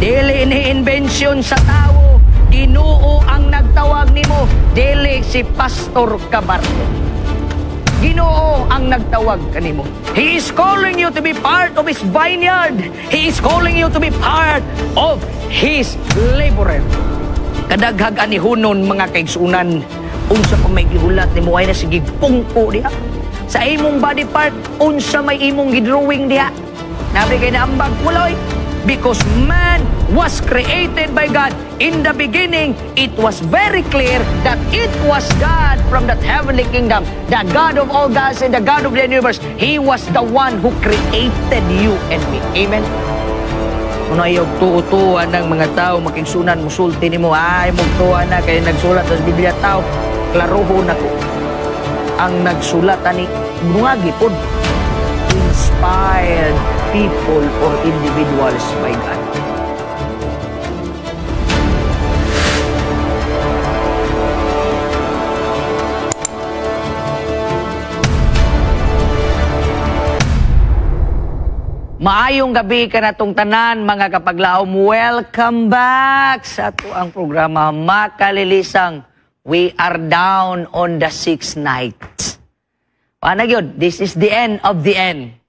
Dili ni invention sa tao. Ginoo ang nagtawag nimo, dili si Pastor Cabardo. Ginoo ang nagtawag kanimo. He is calling you to be part of His vineyard. He is calling you to be part of His laborer. Kadaghag anihunon mga kaigsunan, unsa pa may gihulat nimo ay na sige pungko diha. Sa imong body part, unsa may imong gidrawing diha. Nabi kay naambag kuloy. Because man was created by God. In the beginning, it was very clear that it was God from that heavenly kingdom, the God of all gods and the God of the universe. He was the one who created you and me. Amen? Kung ayaw tuo-tuwa ng mga tao, makigsunan, musulti nimo, ay, mugtuwa na, kaya nagsulat sa Biblia tao, klaruho na ko. Ang nagsulat, ani, nungagi po, inspired people or individuals by God. Maayong gabi kanatong tanan mga kapaglaom. Welcome back sa ato ang programa Makalilisang. We are down on the sixth night. Paano yun? This is the end of the end.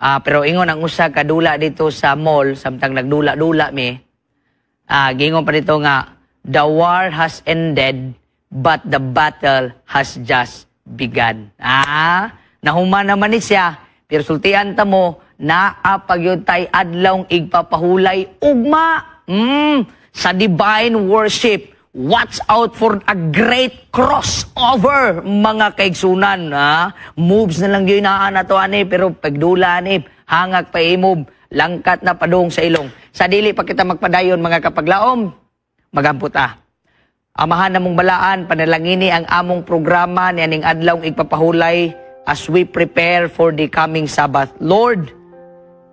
Pero ingon ang usa kadula dito sa mall, samtang nagdula-dula mi, gingon pa dito nga, the war has ended, but the battle has just begun. Nahuman naman ni siya, pero sultian ta mo, naa pagyud tay adlawng igpapahulay ugma sa divine worship. Watch out for a great crossover, mga kaigsunan. Moves na lang yun naa na to, ani, pero pagdula ani, hangak pa i-move, langkat na padung sa ilong. Sa dili pa kita magpadayon, mga kapaglaom, magampo ta. Amahan namong balaan, panalangini ang among programa ni aning adlawng igpapahulay as we prepare for the coming Sabbath. Lord,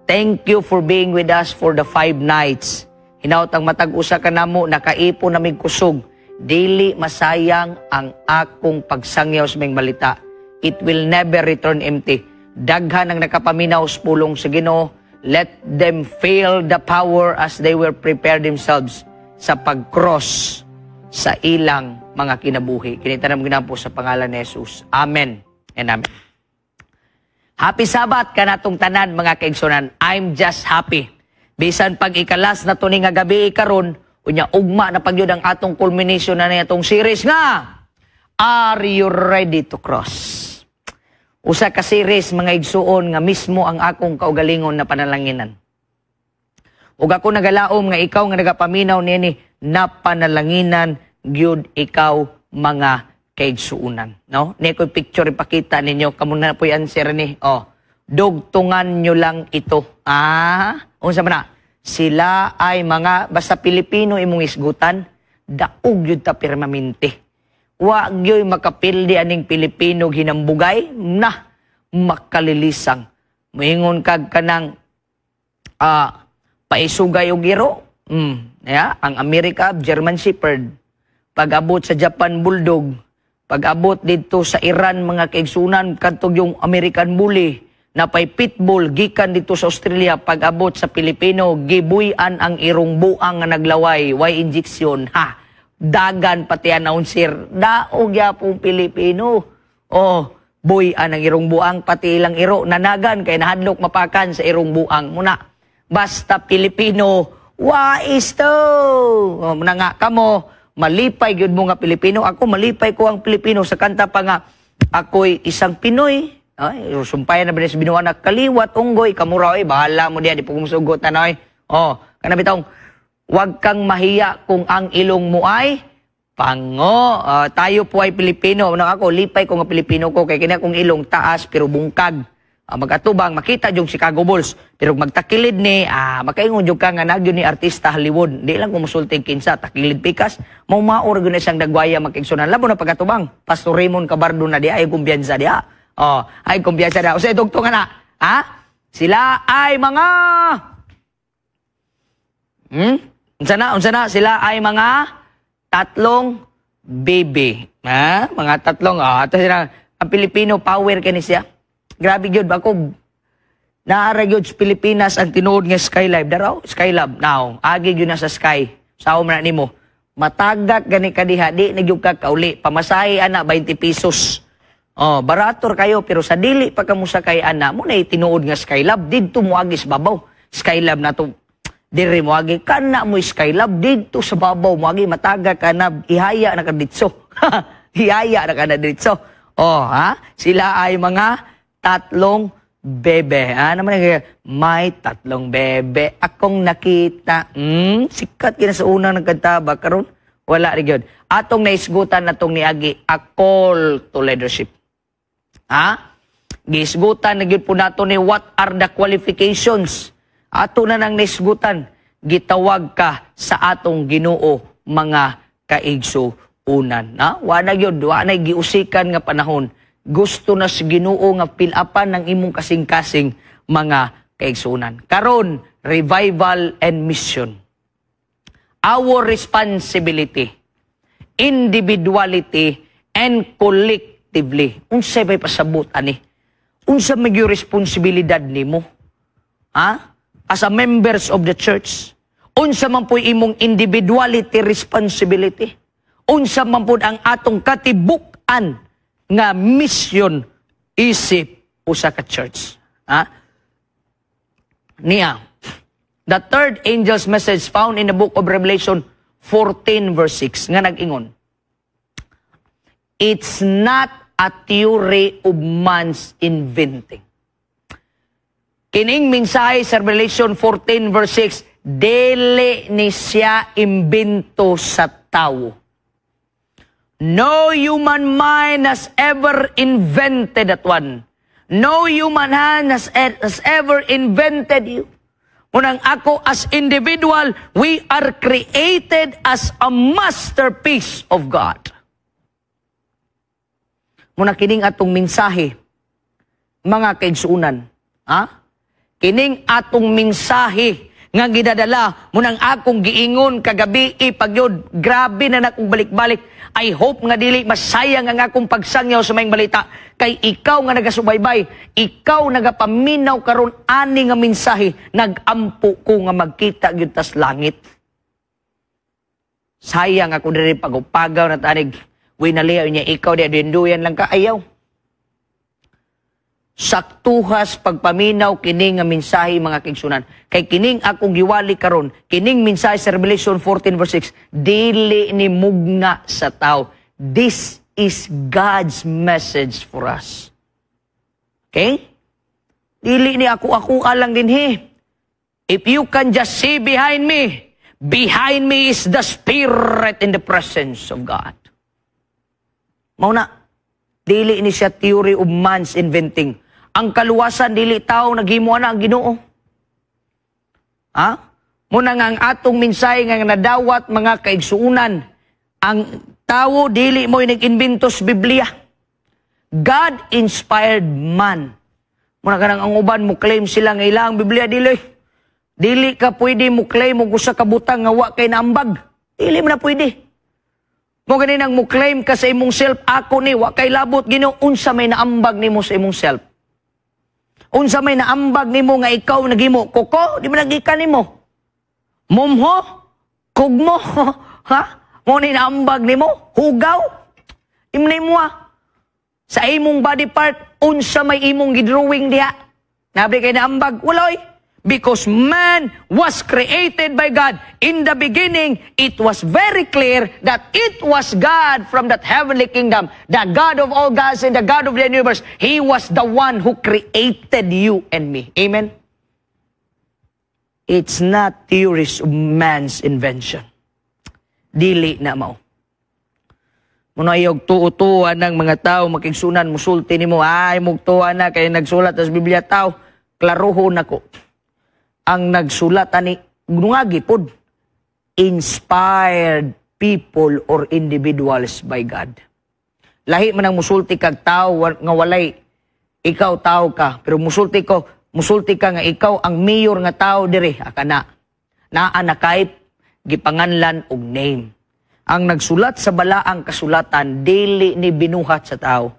thank you for being with us for the 5 nights. Hinaut ang matag usa ka namo, nakaipon namig kusog. Dili masayang ang akong pagsangyaw sa ming balita. It will never return empty. Daghan ang nakapaminaw sa pulong sa Ginoo. Let them feel the power as they will prepare themselves sa pag-cross sa ilang mga kinabuhi. Kinitanam ginampo sa pangalan ni Jesus. Amen and amen. Happy Sabbath kanatong tanan mga kaigsunan. I'm just happy. Bisan pag ikalas na to ni nga gabi karon, unya ugma na pagyud ang atong culmination na atong series nga Are You Ready to Cross? Usa ka series mga igsuon nga mismo ang akong kaugalingon na panalanginan. Ug ako nagalaom nga ikaw nga nagapaminaw niini napanalanginan gyud ikaw mga kaigsuonan, no? Ni ko'y picture ipakita ninyo, kamo na po'y answer ni. Oh, dugtungan nyo lang ito. Unsa man na? Sila ay mga basta Pilipino imong isgutan, daog yun ta permanente. Wa gyoy makapildi aning Pilipino hinambugay na makalilisang. Moingon kag kanang paisugay og giro. Yeah, ang Amerika German Shepherd. Pag-abot sa Japan Bulldog, pag-abot dito sa Iran mga kaigsunan kadtog yung American Bully, napay pitbull gikan dito sa Australia, pag-abot sa Pilipino gibuy-an ang irong buang nga naglaway, way injection, ha. Dagan pati announcer, daog yapong Pilipino. Oh, buy-an ang irong buang pati ilang iro nanagan kay nahadlok mapakan sa irong buang muna. Basta Pilipino, wais to. Oh, muna nga kamo malipay gyud mo nga Pilipino. Ako malipay ko ang Pilipino sa kanta pa nga ako'y isang Pinoy. Ay, sumpayan na ba sa binuan na kaliwat unggoy kamura oy, bahala mo diya di po kumusugot na noy. Oh, kana bitong wag kang mahiya kung ang ilong mo ay pango. Tayo po ay Pilipino. Ano ako lipay ko nga Pilipino ko kay kini akong ilong taas pero bungkag. Magatubang makita yung Chicago Bulls pero magtakilid ni makaingon jud ka nga nagyo ni artista Hollywood. Di lang kumusulti kinsa takilid pikas mao maor gyud na siyang dagwaya makigsunan labo na pagatubang. Pastor Raymond Cabardo na di ay kumpiyansa diha. Oh, ay kumpiyansa diha. Usa dugtong na. Ha? Sila ay mga Unsa na? Unsa na? Sila ay mga tatlong baby. Ha? Mga tatlong ato sila ang Pilipino power kani siya. Grabe gyud ako. Naa ra gyud sa Pilipinas ang tinuod nga Skylab. Daraw, Skylab. Now, agi gyud na sa sky. Sao man na nimo. Matagak gani ka diha, di na gyud ka kauli. Pamasahe ana 20 pesos. Oh, barato kayo, pero sa dili pa ka mosakay ana mo na tinuod nga Skylab didto moagi sa babaw. Skylab na to diri moagi kana mo Skylab didto sa babaw moagi, matagak ka na, ihaya na ka ditso. Ihaya na ka na ditso. Oh, ha? Sila ay mga tatlong bebe. Ah, naman may tatlong bebe akong nakita. Sikat kina sa unang nagkanta ba karon? Wala rin yun. Atong naisgutan na tong niagi, a call to leadership. Ha? Giisgutan na gyud po nato ni what are the qualifications. Ato na nang naisgutan, gitawag ka sa atong Ginoo, mga kaigsuunan. Ha? Wa na gyud, wa na giusikan nga panahon. Gusto na sa Ginoo nga pilapan ng imong kasing-kasing, mga kaigsuunan. Karon, revival and mission. Our responsibility, individuality and collectively. Unsay may pasabot ani? Unsa may responsibilidad nimo? Ha? As a members of the church, unsa man po'y imong individuality responsibility? Unsa man pud ang atong katibuk-an nga mission isip usa ka church? Ha? Niya, the third angel's message found in the book of Revelation 14 verse 6 nga nag-ingon, it's not a theory of man's inventing. Kining mensahe sa Revelation 14 verse 6, dili ni siya imbento sa tawo. No human mind has ever invented that one. No human hand has ever invented you. Unang ako as individual, we are created as a masterpiece of God. Muna kining atong mensahe, mga kaigsuunan. Ha? Kining atong mensahe nga gidadala, munang akong giingon kagabi ipagyod, grabe na nakong balik-balik. I hope nga dili masayang ang akong pagsangyaw sa maayong balita kay ikaw nga nagasubaybay, ikaw nagapaminaw karon ani nga mensahe, nagampo ko nga magkita gyud tas langit. Sayang ako diri pagupagaw na tanig winaliyaw niya, ikaw di dinduyan lang ka, ayaw. Saktuhas pagpaminaw kini nga mensahe, mga kaigsuonan. Kay kining akong giwali karon, kining mensahe sa Revelation 14 verse 6, dili ni mugna sa tao. This is God's message for us. Okay? Dili ni ako ako alang dinhi. If you can just see behind me is the Spirit in the presence of God. Mao na, dili ni siya theory of man's inventing. Ang kaluwasan, dili tao naghimo na, ang Ginoo. Ha? Muna nga ang atong mensahe nga nadawat, mga kaigsuunan, ang tawo dili mo nag-imbento sa Biblia. God inspired man. Muna kanang ang uban mo claim sila nga ilang Biblia, dili. Dili ka pwede mo claim og usa ka butang nga wa kay naambag. Dili mo na pwede. Mo gani nang mo claim ka sa imong self, ako ni wa kay labot Ginoo, unsa may naambag nimo sa imong self? Unsa may naambag nimo nga ikaw naghimo? Kuko, di man nagikan nimo. Mumho, kugmo, ha? Mo ni naambag nimo? Hugaw? Imo na imo ah. Sa imong body part, unsa may imong gidrawing diha? Nabi kay naambag? Wala. Because man was created by God. In the beginning, it was very clear that it was God from that heavenly kingdom, the God of all gods and the God of the universe. He was the one who created you and me. Amen? It's not theories of man's invention. Dili na mao. Muna ayog tuo-tuo ng mga tao, makigsunan, musulti nimo, ay, mugtuwa na, kay nagsulat sa Biblia tao, klaruhon nako. Ang nagsulat ani, nungagi pod, inspired people or individuals by God. Lahi man ang musulti kag tao nga walay, ikaw tao ka, pero musulti ka nga ikaw ang mayor nga tao diri, akana. Naa na kay gipanganlan og name. Ang nagsulat sa balaang kasulatan, dili ni binuhat sa tao.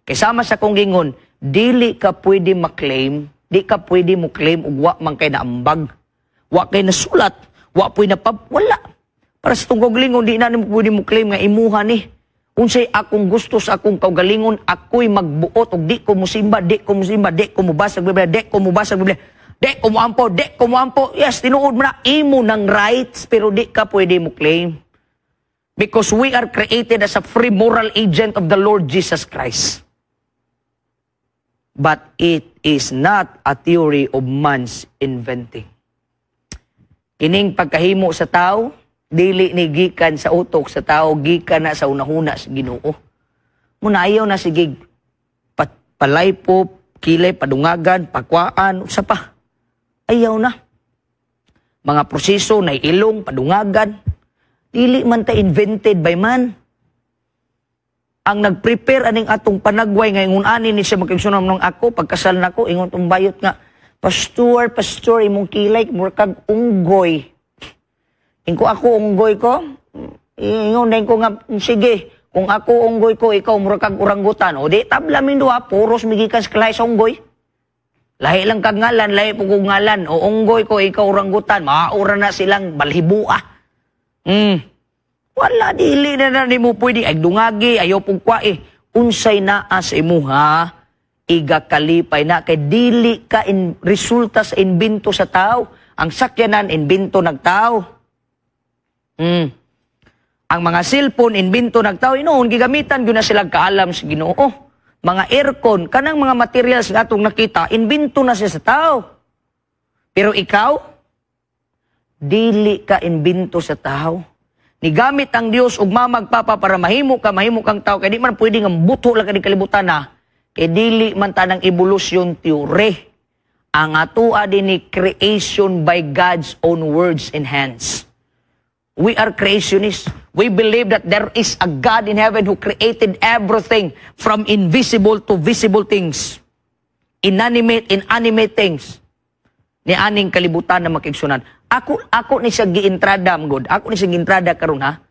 Kay sama sa kong gingon, dili ka pwede maklaim Di ka pwede mo claim og wa man kay naambag. Wa kay nasulat, wa puy napab wala. Para sa tong kaugalingon, di na nimo pwede mo claim nga imuha ni. Unsay akong gusto sa akong kaugalingon, ako'y magbuot og di ko musimba, di ko musimba, di ko mubasa Biblia, di ko mubasa Biblia, di ko muampo, di ko muampo. Yes, tinuod mo na imo ng rights, pero di ka pwede mo claim. Because we are created as a free moral agent of the Lord Jesus Christ. But it is not a theory of man's inventing. Kining pagkahimo sa tao, dili ni gikan sa utok sa tao, gikan na sa unahuna sa Ginoo. Muna ayaw na sige palaypo, kilay, padungagan, pakwaan, usa pa. Ayaw na. Mga proseso na ilong, padungagan. Dili man ta invented by man. Ang nag-prepare aning atong panagway ngayon ani ni siya makigsunan ng ako pagkasal nako, ingon tong bayot nga, "Pastor, pastor, imong kilay mura kag unggoy." Ingko ako unggoy ko, ingon din ko nga, "Sige, kung ako unggoy ko, ikaw mura kag orangutan." O di tabla min duha, puros migikan sa kalahi sa unggoy. Lahi lang kag ngalan, lahi po kog ngalan. O unggoy ko, ikaw orangutan, maura na silang balhibua. Wala, dili na na nimo pwede. Ay dungagi, ayaw pong kwae. Unsay naa sa imuha, iga kalipay na. Kay dili ka in, resulta sa imbento sa tao. Ang sakyanan, imbento ng tao. Ang mga cellphone, imbento ng tao. Inoon, gigamitan gyud na sila kaalam sa Ginoo. Mga aircon, kanang mga materials nga atong nakita, imbento na siya sa tao. Pero ikaw, dili ka imbento sa tao. Nigamit ang Dios ug mamagpapa para mahimo ka, mahimo kang tao. Kay di man pwede nga buto lang ka kalibutan na. Kay dili man tanang evolution theory. Ang atoa din ni creation by God's own words and hands. We are creationists. We believe that there is a God in heaven who created everything from invisible to visible things. Inanimate, inanimate things. Ni aning kalibutan na makigsunan. Ako ni siya giintrada, God. Ako ni siya giintrada karon ha.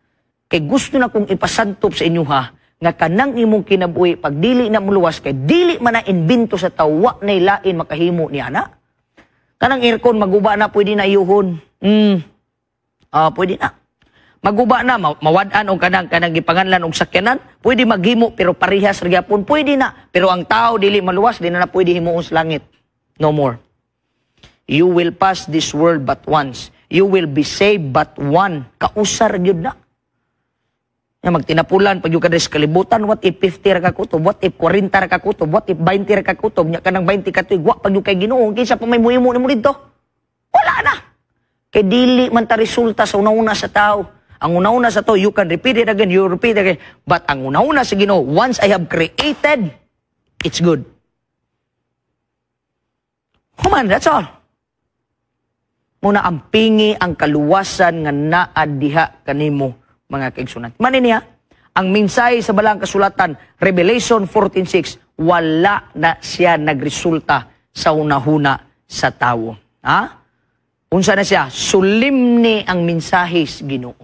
Kay gusto na kong ipasantop sa inyo ha, nga kanang imong kinabuhi pag dili na muluwas kay dili man na imbento sa tawo, wa na lain makahimo ni ana. Kanang aircon maguba na, pwede na iyuhon. Ah, pwede na. Maguba na, mawad-an og kanang gipanganlan og sakyanan, pwede maghimo pero parehas ra gyapon, pwede na. Pero ang tao dili maluwas, di na na pwede himuon sa langit. No more. You will pass this world but once. You will be saved but one. Kausar gyud na. Ya, magtinapulan pag yung ka sa kalibutan, what if 50 ra ka kutob, what if 40 ra ka kutob, what if 20 ra ka kutob, nya kanang 20 ka tuig, wa pag yung kay Ginoo, kinsa pa may muhimo nimo didto? Wala na. Kay dili man ta resulta sa una-una sa tao. Ang una-una sa tao, you can repeat it again, you repeat it again. But ang una-una sa Ginoo, once I have created, it's good. Human, that's all. Muna ang pingi ang kaluwasan nga naa diha kanimo, mga kaigsunan. Mani niya, ang mensahe sa balang kasulatan, Revelation 14:6, wala na siya nagresulta sa unahuna sa tawo. Ha? Unsa na siya? Solemne ang mensahe sa Ginoo.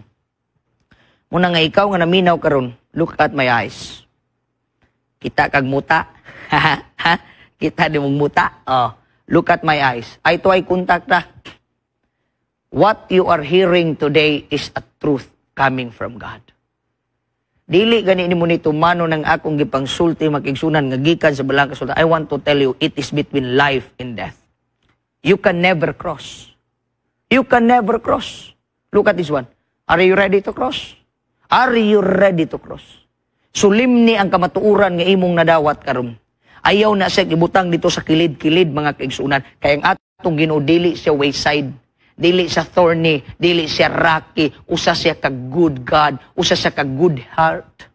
Muna nga ikaw nga naminaw karon, look at my eyes. Kita kag muta. Ha? Kita di mong muta. Oh, look at my eyes. Eye to eye contact ta. What you are hearing today is a truth coming from God. Dili gani nimo ni tumano ng akong gipangsulti, makigsunan, nga gikan sa balang kasulatan. I want to tell you, it is between life and death. You can never cross. You can never cross. Look at this one. Are you ready to cross? Are you ready to cross? Solemne ang kamatuoran nga imong nadawat karon. Ayaw na siya ibutang dito sa kilid-kilid, mga kaigsunan. Kay ang atong Ginoo dili siya wayside. Dili siya thorny, dili siya rocky, usa siya ka good God, usa siya ka good heart.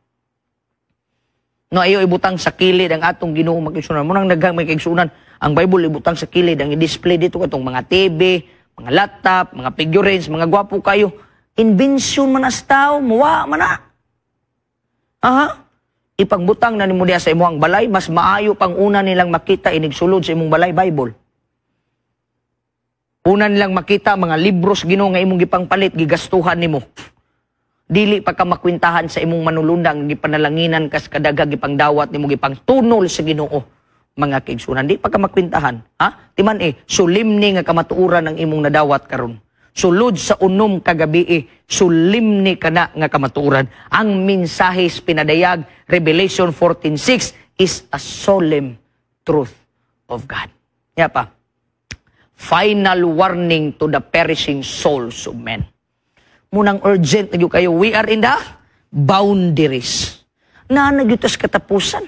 No, ayaw ibutang sa kilid ang atong Ginoo, mga kaigsunan. Munang daghang mga kaigsunan, ang Bible ibutang sa kilid, ang i-display dito katong mga TV, mga laptop, mga figurines, mga gwapo kayo. Invention man as tao, muwa man na. Aha. Ipagbutang na nimo diha sa imong balay, mas maayo pang una nilang makita inigsulod sa imong balay, Bible. Una nilang makita mga libros Ginoo nga imong gipangpalit, gigastuhan nimo. Dili pa ka makwintahan sa imong manulundang, gipanalanginan kas kadaga, gipangdawat nimo, gipangtunol sa Ginoo. Mga kaigsunan, di pa ka makwintahan. Ha? Timan eh, solemne nga kamatuoran ang imong nadawat karon. Sulod sa 6 ka gabii, solemne kana nga kamatuoran. Ang mensahe pinadayag, Revelation 14:6, is a solemn truth of God. Ya pa. Final warning to the perishing souls of men. Munang urgent na kayo. We are in the boundaries. Na nagyutas katapusan.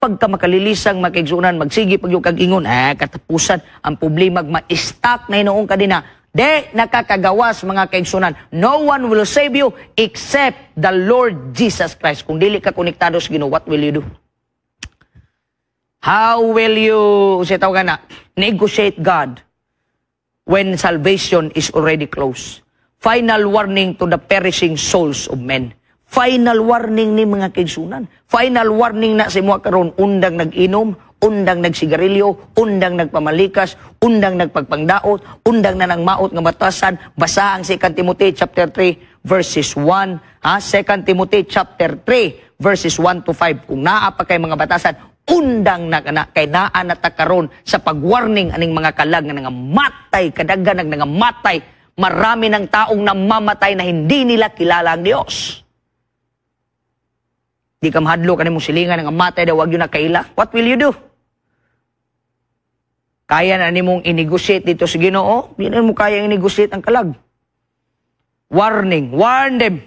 Pagka makalilisang makigsunan, magsige pag yung kag-ingon, katapusan, ang problema, ma-stuck na hinuong ka din na. De, nakakagawas, mga kaigsunan. No one will save you except the Lord Jesus Christ. Kung dili ka konektado sa Ginoo, what will you do? How will you, sa tawag na, negotiate God when salvation is already close? Final warning to the perishing souls of men. Final warning ni, mga kaigsunan. Final warning na sa imo karon, undang nag-inom, undang nagsigarilyo, undang nagpamalikas, undang nagpagpangdaot, undang na nang maot nga batasan. Basa ang 2 Timothy chapter 3 verses 1, ha? 2 Timothy chapter 3 verses 1 to 5. Kung naa pa kay mga batasan, undang na kana kay naa na ta karon sa pag-warning aning mga kalag nga nangamatay, kadaghan nag nangamatay, marami ng taong namamatay na hindi nila kilala ang Dios. Di ka mahadlo kanimo silingan nga matay daw, wag yun na kaila. What will you do? Kaya na nimong i-negotiate dito sa Ginoo? Di na mo kaya i-negotiate ang kalag. Warning, warn them.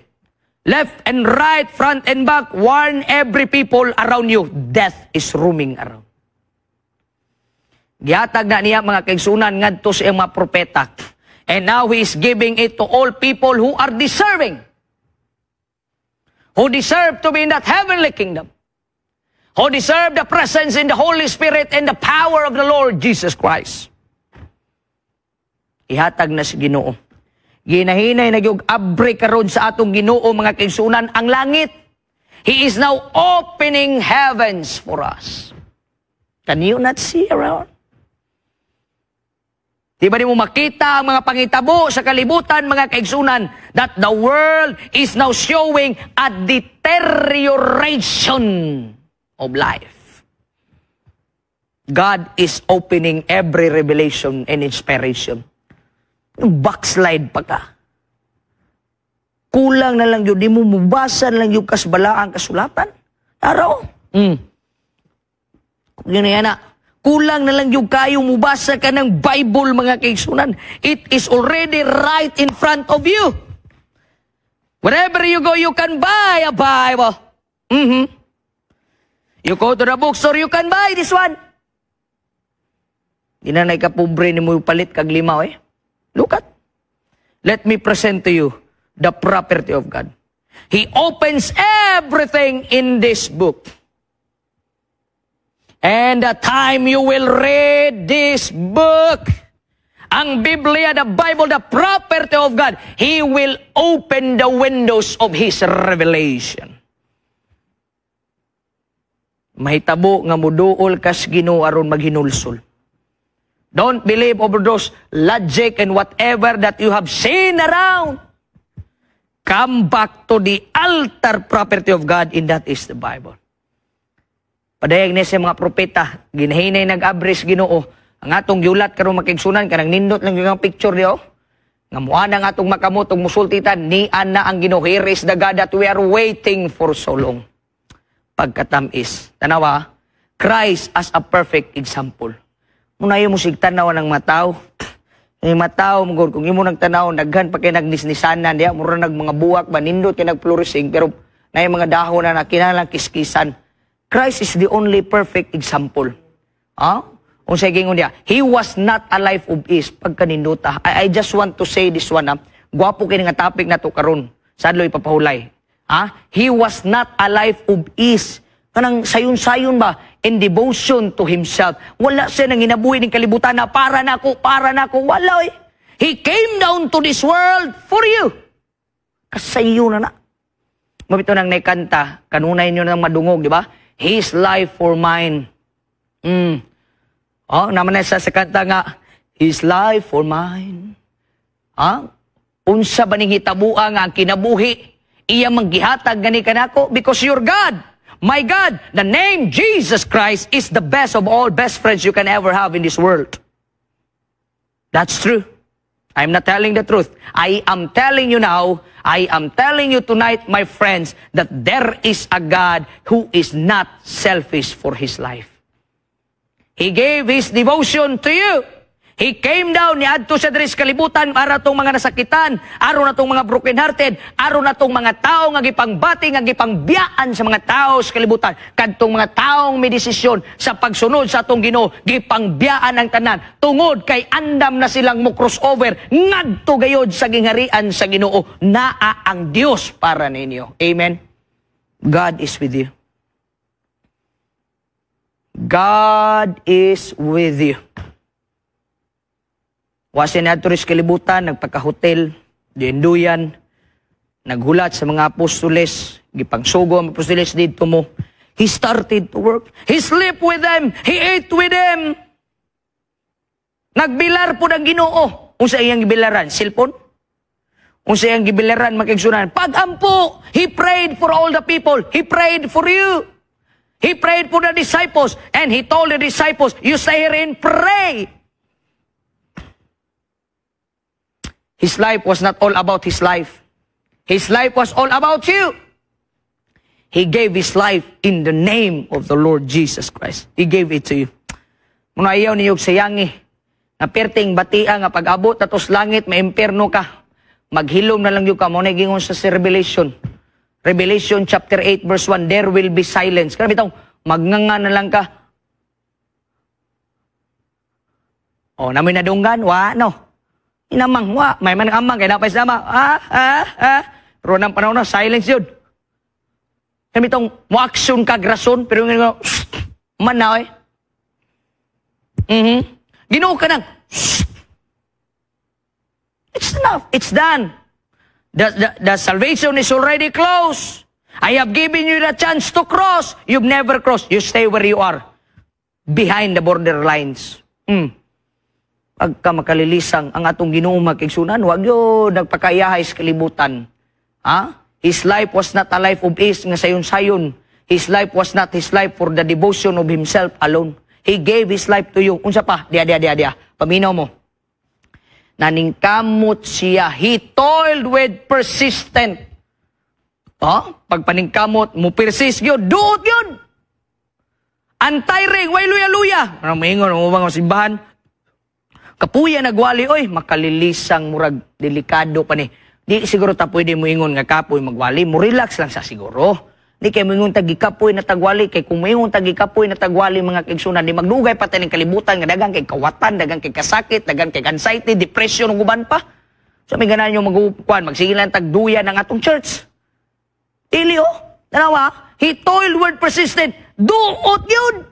Left and right, front and back, warn every people around you. Death is roaming around. Gihatag na niya, mga kaigsunan, ngadto sa iyang mga propeta. And now he is giving it to all people who are deserving, who deserve to be in that heavenly kingdom, who deserve the presence in the Holy Spirit and the power of the Lord Jesus Christ. Ihatag na si Ginoo. Ginahinay na gyud abre karon sa atong Ginoo, mga kaigsunan, ang langit. He is now opening heavens for us. Can you not see around? Di ba di mo makita ang mga pangitabo sa kalibutan, mga kaigsunan, that the world is now showing a deterioration of life? God is opening every revelation and inspiration. Backslide pa ka. Kulang na lang yun. Di mo mubasa na lang yung kasbalaang kasulatan. Araw. Yun na yan na. Kulang na lang yung kayo mubasa ka ng Bible, mga kaigsunan. It is already right in front of you. Wherever you go, you can buy a Bible. You go to the bookstore, you can buy this one. Di na kapobre ni mo palit kag lima, eh. Look at. Let me present to you the property of God. He opens everything in this book. And the time you will read this book, ang Biblia, the Bible, the property of God, He will open the windows of His revelation. Mahitabo nga muduol kas Ginoo aron maghinulsol. Don't believe over those logic and whatever that you have seen around. Come back to the altar property of God, and that is the Bible. Padayag ni sa mga propeta, ginahinay nag-abris Ginoo. Ang atong giulat karon, makigsunan, kanang nindot lang yung picture diyo. Nga muha na ang atong makamot ug musultitan, ni ana ang Ginoo. Here is the God that we are waiting for so long. Pagkatamis. Tanawa, Christ as a perfect example. Muna mo sig tanaw ng mataw. Yung mataw, mo kung imo nagtanaw, daghan pa kay nagnisnisanan, diya, mura nag mga buwak ba, nindot kay nag-flourishing, pero na yung mga dahon na kinahanglan kiskisan. Christ is the only perfect example. Ah? Unsay gingon niya, he was not a life of ease pagkaninduta. I just want to say this one, ha. Gwapo kini nga topic na to karon. Sadlo ipapahulay. Ha? He was not a life of ease. Kanang sayon-sayon ba in devotion to himself. Wala siya nang ginabuhi ng kalibutan na para nako, para nako. Wala eh. He came down to this world for you. Kasayo na na. Mabito nang naikanta, kanunay nyo nang madungog, di ba? His life for mine. Oh, naman na sa kanta nga, "His life for mine." Ha? Unsa ba ning hitabua nga ang kinabuhi, iya manggihatag gani kanako because your God My God, the name Jesus Christ is the best of all best friends you can ever have in this world. That's true. I'm not telling the truth. I am telling you now, I am telling you tonight, my friends, that there is a God who is not selfish for His life. He gave His devotion to you. He came down, niadto siya diri sa kalibutan para tong mga nasakitan, aron na tong mga broken-hearted, aron na tong mga tao nga gipangbati, nga gipangbiyaan sa mga tao sa kalibutan, kadtong mga taong may desisyon sa pagsunod sa atong Ginoo, gipangbiyaan ang tanan tungod kay andam na silang mo crossover ngadto gayod sa gingharian sa Ginoo. Naa ang Dios para ninyo. Amen. God is with you. God is with you. Wa siya niadto sa kalibutan, nagpagka-hotel, dinduyan, naghulat sa mga apostoles, gipangsugo ang apostoles didto mo. He started to work. He slept with them. He ate with them. Nagbilar po ng Ginoo. Unsa iyang gibilaran? Cellphone? Unsa iyang gibilaran, mga kaigsuonan? Pagampo! He prayed for all the people. He prayed for you. He prayed for the disciples. And he told the disciples, "You stay here and pray." His life was not all about his life. His life was all about you. He gave his life in the name of the Lord Jesus Christ. He gave it to you. Muna ayaw ninyo sayangi. Na perting batia nga pag-abot atos langit, may imperno ka. Maghilom na lang yun ka. Mao gingon sa Revelation. Revelation chapter 8 verse 1, there will be silence. Kaya bitong, magnganga na lang ka. O, namoy nadunggan? Wa, no. Inamang, wa. May man amang, kaya napay sama. Ah, ah, ah. Pero ng panahon na, silence yun. Kaya itong, mo-action ka, grason, pero yung man na, eh. Ginoo ka nang, it's enough. It's done. The salvation is already close. I have given you the chance to cross. You've never crossed. You stay where you are. Behind the border lines. Pagka makalilisang ang atong Ginoo, mga kaigsuonan, wag yun nagpakayahay sa kalibutan. Ha? His life was not a life of ease nga sayon-sayon. His life was not his life for the devotion of himself alone. He gave his life to you. Unsa pa? Diya, diya, diya, diya. Paminaw mo. Naningkamot siya. He toiled with persistent. Oh, pagpaningkamot, mo persist yun. Duot yun. Untiring, way luya-luya. Ano maingon, mo bang simbahan? Kapuya nagwali, oy, makalilisang murag delikado pa ni. Di siguro ta pwede moingon nga kapoy magwali, mo relax lang sa siguro. Di kay moingon tag gikapoy na tagwali, kay kung moingon tag gikapoy na tagwali, mga kaigsuonan, di magdugay pa ning kalibutan nga dagan kay kawatan, dagan kay kasakit, dagan kay anxiety, depression ug uban pa. So may ganan nyo magkuan, magsige lang tagduya ng atong church. Dili oh, tanawa, he toiled word persistent, duot yun.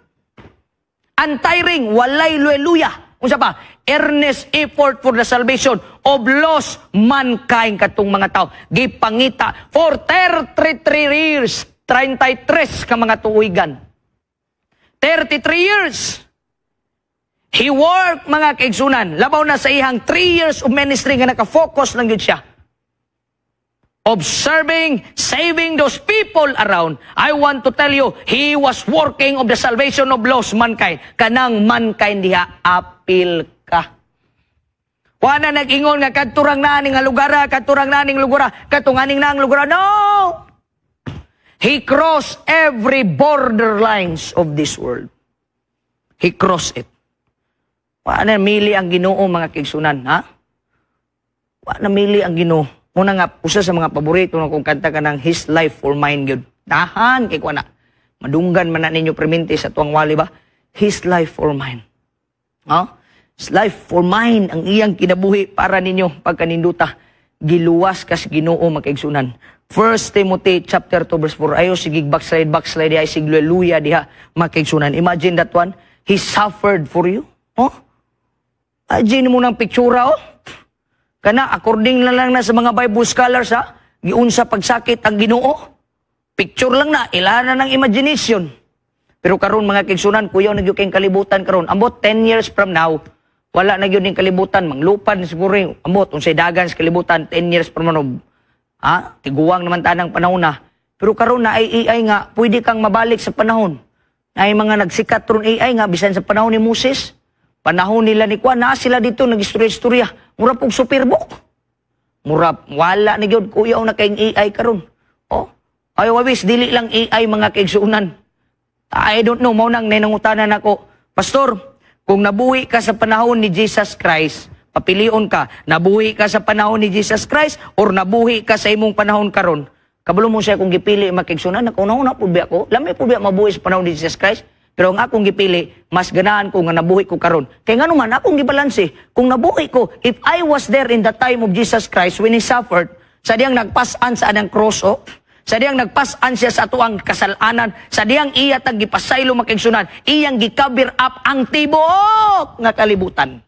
Untiring, walay luya. Unsa pa? Earnest effort for the salvation of lost mankind, katong mga tao. Gipangita for 33 years, 33 ka mga tuwigan. 33 years. He worked, mga kaigsuonan. Labaw na sa iyang 3 years of ministry nga naka-focus lang yun siya. Observing, saving those people around. I want to tell you, he was working of the salvation of lost mankind. Kanang mankind diha, apil ka. Wa na nag-ingon nga kadturang na ning lugara, kadturang na ning lugara, katong aning na ang lugara. No! He crossed every borderlines of this world. He crossed it. Wa na mili ang Ginoo, mga kaigsuonan, ha? Wa na mili ang Ginoo. Muna nga, usa sa mga paborito na kung kanta ka ng His Life for Mine gyud. Tahan kay kuha na. Madunggan man na ninyo perminti sa tuwang wali ba? His life for mine. Ha? His life for mine, ang iyang kinabuhi para ninyo pagkaninduta. Giluwas kas Ginoo, mga kaigsuonan. 1 Timothy chapter 2 verse 4. Ayo sige backslide backslide diha, sige luya diha, mga kaigsuonan. Imagine that one. He suffered for you. Oh? Imagine mo ng pictura oh. Kana according na lang na sa mga Bible scholars ha, giunsa pagsakit ang Ginoo. Picture lang na, ilana ng imagination. Pero karon, mga kaigsuonan, kuyaw na gyud kayong kalibutan karon. Ambot 10 years from now, wala na gyud ning kalibutan, manglupad na siguro yung ambot unsay dagan sa kalibutan 10 years from now. Ha? Tiguang naman tanang panahon na. Pero karon na ay AI nga pwede kang mabalik sa panahon. Ay mga nagsikat ron AI nga bisan sa panahon ni Moses, panahon nila ni Kwan, naa sila dito nag-istorya-istorya. Mura pug superbook. Mura wala ni gyud, kuyaw na kayong AI karon. Oh, ay wawis dili lang AI, mga kaigsuonan. I don't know, mao nang nanangutanan nako, "Pastor, kung nabuhi ka sa panahon ni Jesus Christ, papilion ka, nabuhi ka sa panahon ni Jesus Christ or nabuhi ka sa imong panahon karon?" Kabalo mo siya kung gipili, mga kaigsuonan, nakauna-una pud ba ako, lami pud ba mabuhi sa panahon ni Jesus Christ? Pero ang akong gipili, mas ganahan ko nga nabuhi ko karon. Kay ngano man akong gibalanse, kung nabuhi ko, if I was there in the time of Jesus Christ when He suffered, sa diyang nagpasan sa anang cross, oh, sa diyang nagpasan siya sa atuang kasalanan, sa diyang iya tag gipasaylo, mga kaigsuonan, iyang gi-cover up ang tibuok nga kalibutan.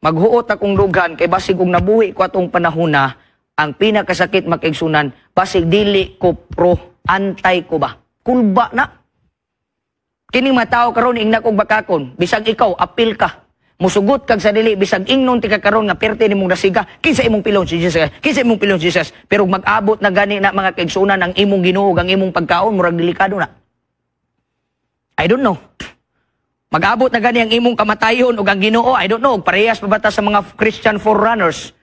Maghuot akong dughan kay basig kung nabuhi ko atong panahon na, ang pinakasakit, mga kaigsuonan, basig dili ko pro, antay ko ba? Kulba na. Kining mga tao karon ingna kog bakakon, bisag ikaw apil ka. Musugot kag sa dili, bisag ingnon ti ka karon nga perte nimong dasiga, kinsa imong pilon si Jesus, kinsa imong pilon si Jesus. Pero mag-abot na gani na, mga kaigsuonan, ang imong Ginoo ang imong pagkaon, murag delikado na. I don't know. Mag-abot na gani ang imong kamatayon ug ang Ginoo, I don't know, parehas pa ba ta sa mga Christian forerunners?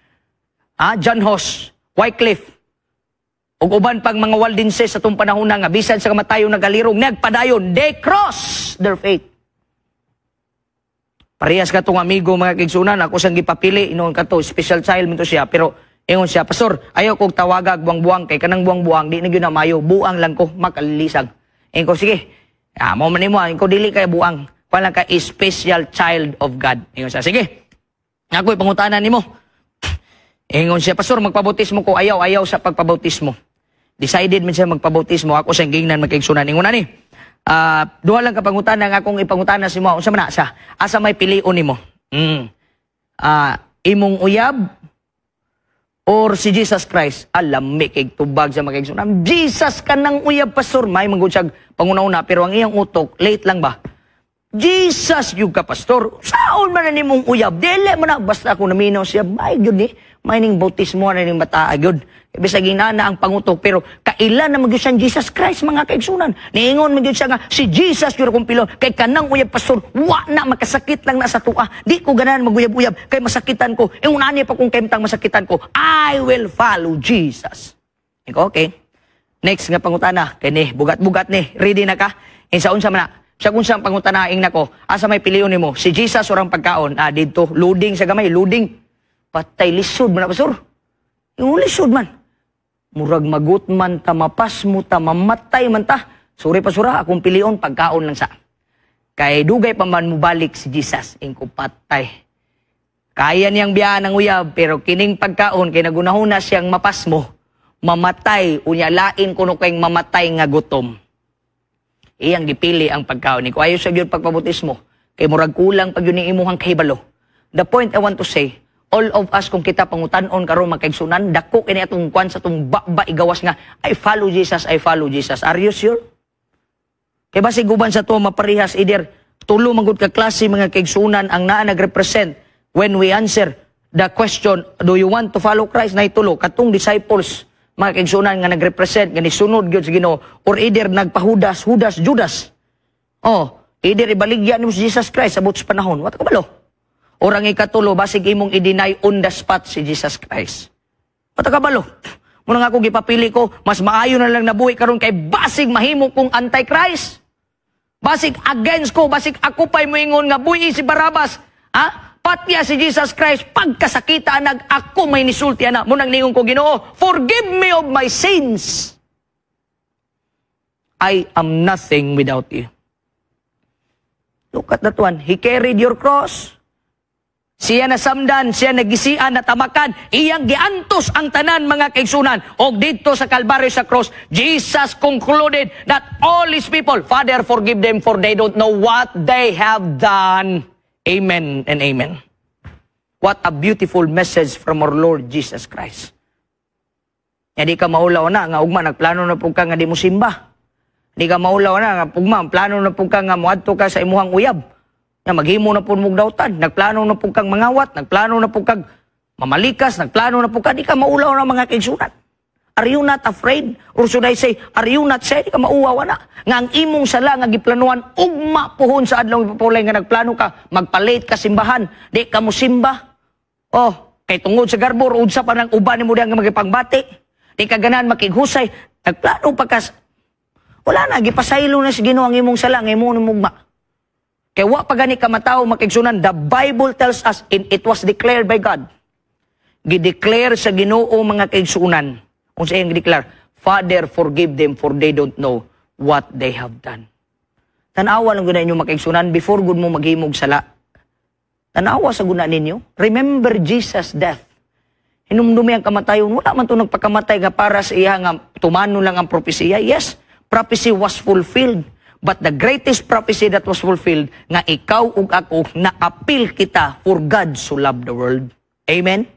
Ah, John Huss, Wycliffe, ug uban pang mga Waldenses sa atong panahon nga bisan sa kamatayon nagalirong, nagpadayon, they cross their faith. Parehas ka tong amigo, mga kaigsuonan, ako siyang gipapili, inoon ka to, special child man to siya, pero ingon siya, "Pastor, ayaw kong tawagag buang-buang, kay kanang buang-buang, di na gyud na mayo, buang lang ko, makalilisag." Ingon ko, "Sige, ah, mo man nimo, ingon ko, dili kay buang, wala ka special child of God." Ingon siya, "Sige, ako ipangutanan nimo." Ingon siya, "Pastor, magpabautismo ko." Ayaw, ayaw sa pagpabautismo. Decided man siya magpabautismo. Ako siyang gingnan, mga kaigsuonan. Ingon ni, "Duha lang ka pangutana nga akong ipangutana si mo. Unsa man na sa? Asa may pilion nimo? Imong uyab or si Jesus Christ?" Alam kay tubag sa mga kaigsuonan. "Jesus ka ng uyab, Pastor." May manggod siya panguna-una, pero ang iyang utok, late lang ba? "Jesus yung ka, Pastor. Saon man na nimong uyab? Dili man na." Basta ako naminaw siya, may gyud ni. May ning bautismo na ning bata gyud. Bisag inana ang pangutok, pero kailan na magyud siyang Jesus Christ, mga kaigsuonan. Niingon magyud siya nga si Jesus gyud akong pilon kay kanang uyab, Pastor, wa na makasakit lang na sa tua. Di ko ganahan maguyab-uyab kay masakitan ko. Ingon ani pa kung kemtang masakitan ko. I will follow Jesus. Iko, okay. Next nga pangutana, kini bugat-bugat ni, ready na ka? Insa unsa man na? Sa kung siyang pangutana ing nako, asa may piliyon nimo? Si Jesus or ang pagkaon? Ah, dito, loading sa gamay, loading. Patay, lisod man na, Pastor. Yung lisod man. Murag magut man ta, mapas mo ta, mamatay man ta. Sorry, Pastor, akong pilion, pagkaon lang sa. Kay dugay pa man mubalik si Jesus. Ingko, patay. Kaya niyang biyaan ang uyab, pero kining pagkaon, kay nagunahuna siyang mapasmo, mamatay, unya lain kuno kayong mamatay nga gutom. Iyang gipili ang pagkaon. Ko ayo sa gyud pagpabautismo. Kay murag kulang pag yun imuhang kahibalo. The point I want to say, all of us, kung kita pangutan-on karon, mga kaigsuonan, dako kini atong kwan sa atong ba igawas nga I follow Jesus, I follow Jesus. Are you sure? Kay basig uban sa to maparehas, either tulo man gud ka klase, mga kaigsuonan, ang naa nagrepresent when we answer the question, "Do you want to follow Christ?" Nay tulo katong disciples, mga kaigsuonan, nga nagrepresent nga nisunod gyud sa Ginoo or either nagpahudas, Hudas, Judas. Oh, either ibaligya nimo si Jesus Christ sa buot sa panahon, what ka balo? Or ang ikatulo, basig imong i-deny on the spot si Jesus Christ. What ka balo? Muna nga ako gipapili ko, mas maayo na lang nabuhi karon kay basig mahimo kong antichrist. Basig against ko, basig ako pa'y moingon nga buhi si Barabas. Ha? Patya si Jesus Christ, pagkasakita nag ako may nisulti ana. Munang ningon ko, "Ginoo, forgive me of my sins. I am nothing without you." Look at that one. He carried your cross. Siya nasamdan, siya nagisian, natamakan, iyang giantos ang tanan, mga kaigsuonan. Og didto sa Kalbaryo sa cross, Jesus concluded that all his people, "Father, forgive them for they don't know what they have done." Amen and amen. What a beautiful message from our Lord Jesus Christ. Nga di ka maulaw na, nga ugma, nagplano na pud ka nga di mo simba. Di ka maulaw na, nga ugma, plano na pud ka nga muadto ka sa imuhang uyab. Nga maghimo na pud mong dautan, nagplano na pud kang mangawat, nagplano na pud kang mamalikas, nagplano na pud ka, di ka maulaw na, mga kaigsuonan. Are you not afraid? Or should I say, are you not sad? Di ka mauwaw na. Nga ang imong sala nga giplanuan, ugma puhon sa adlaw ipapulay nga nagplano ka, magpa-late ka simbahan, di ka mo simba. Oh, kay tungod sa garbor, unsa pa nang uban nimo diyan nga magipangbati. Di ka ganahan makighusay, nagplano pa ka. Wala na, gipasaylo na sa Ginoo ang imong sala, nga imo mugma. Kay wa pa gani ka matawo, makigsunan, the Bible tells us, and it was declared by God. Gideclare sa Ginoo, mga kaigsunan. Kung sa iyang gideclare, "Father, forgive them, for they don't know what they have done." Tanawa lang guna inyo, makaigsunan, before gud mo maghimog sala. Tanawa sa guna ninyo. Remember Jesus' death. Hinumdumi ang kamatayon. Wala man to nagpakamatay nga para sa iya nga tumano lang ang propesiya. Yes, prophecy was fulfilled. But the greatest prophecy that was fulfilled, nga ikaw ug ako, naapil kita, for God so loved the world. Amen?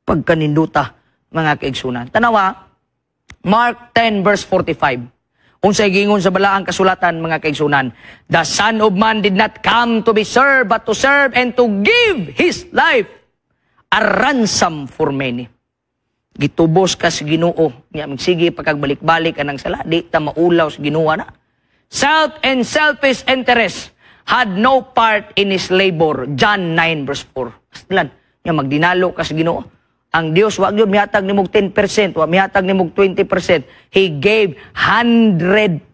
Pagkaninduta, mga kaigsunan. Tanawa, Mark 10 verse 45. Unsay gingon sa balaang kasulatan, mga kaigsunan? "The Son of Man did not come to be served, but to serve and to give His life a ransom for many." Gitubos ka sa Ginoo. Nya magsige pa kag balik-balik anang sala, di ta maulaw sa Ginoo na. Self and selfish interest had no part in his labor. John 9 verse 4. Astlan, nya magdinalo ka sa Ginoo. Ang Dios wa gyud mihatag nimog 10%, wa mihatag nimog 20%. He gave 100%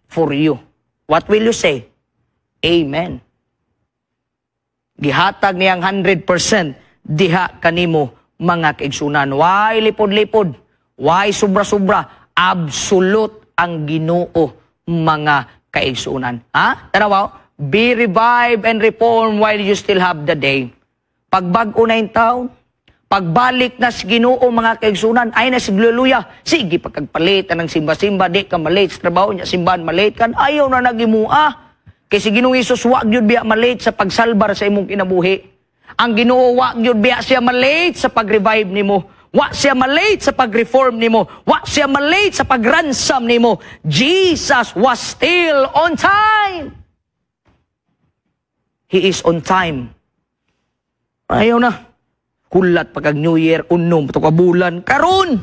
for you. What will you say? Amen. Gihatag niyang 100% diha kanimo, mga kaigsunan. Why lipod-lipod? Why sobra-sobra? Absolute ang Ginoo, mga kaigsunan. Ha? Tanaw, be revived and reformed while you still have the day. Pagbag-o na yung taon, pagbalik na sa Ginoo, mga kaigsunan, ay na si Hallelujah. Sige, pagkagpalit ng simba-simba, di ka malate sa trabaho niya, simbahan malate kan, ayaw na nagimua. Kay si Ginoong Hesus wa gyud biya malate sa pagsalbar sa imong kinabuhi. Ang Ginoo, wa gyud biya siya malate sa pag-revive nimo. Wa siya malate sa pag-reform nimo. Wa siya malate sa pag-ransom nimo. Jesus was still on time. He is on time. Ayaw na. Hulat pagkag New Year, unom, ito ka bulan, karon.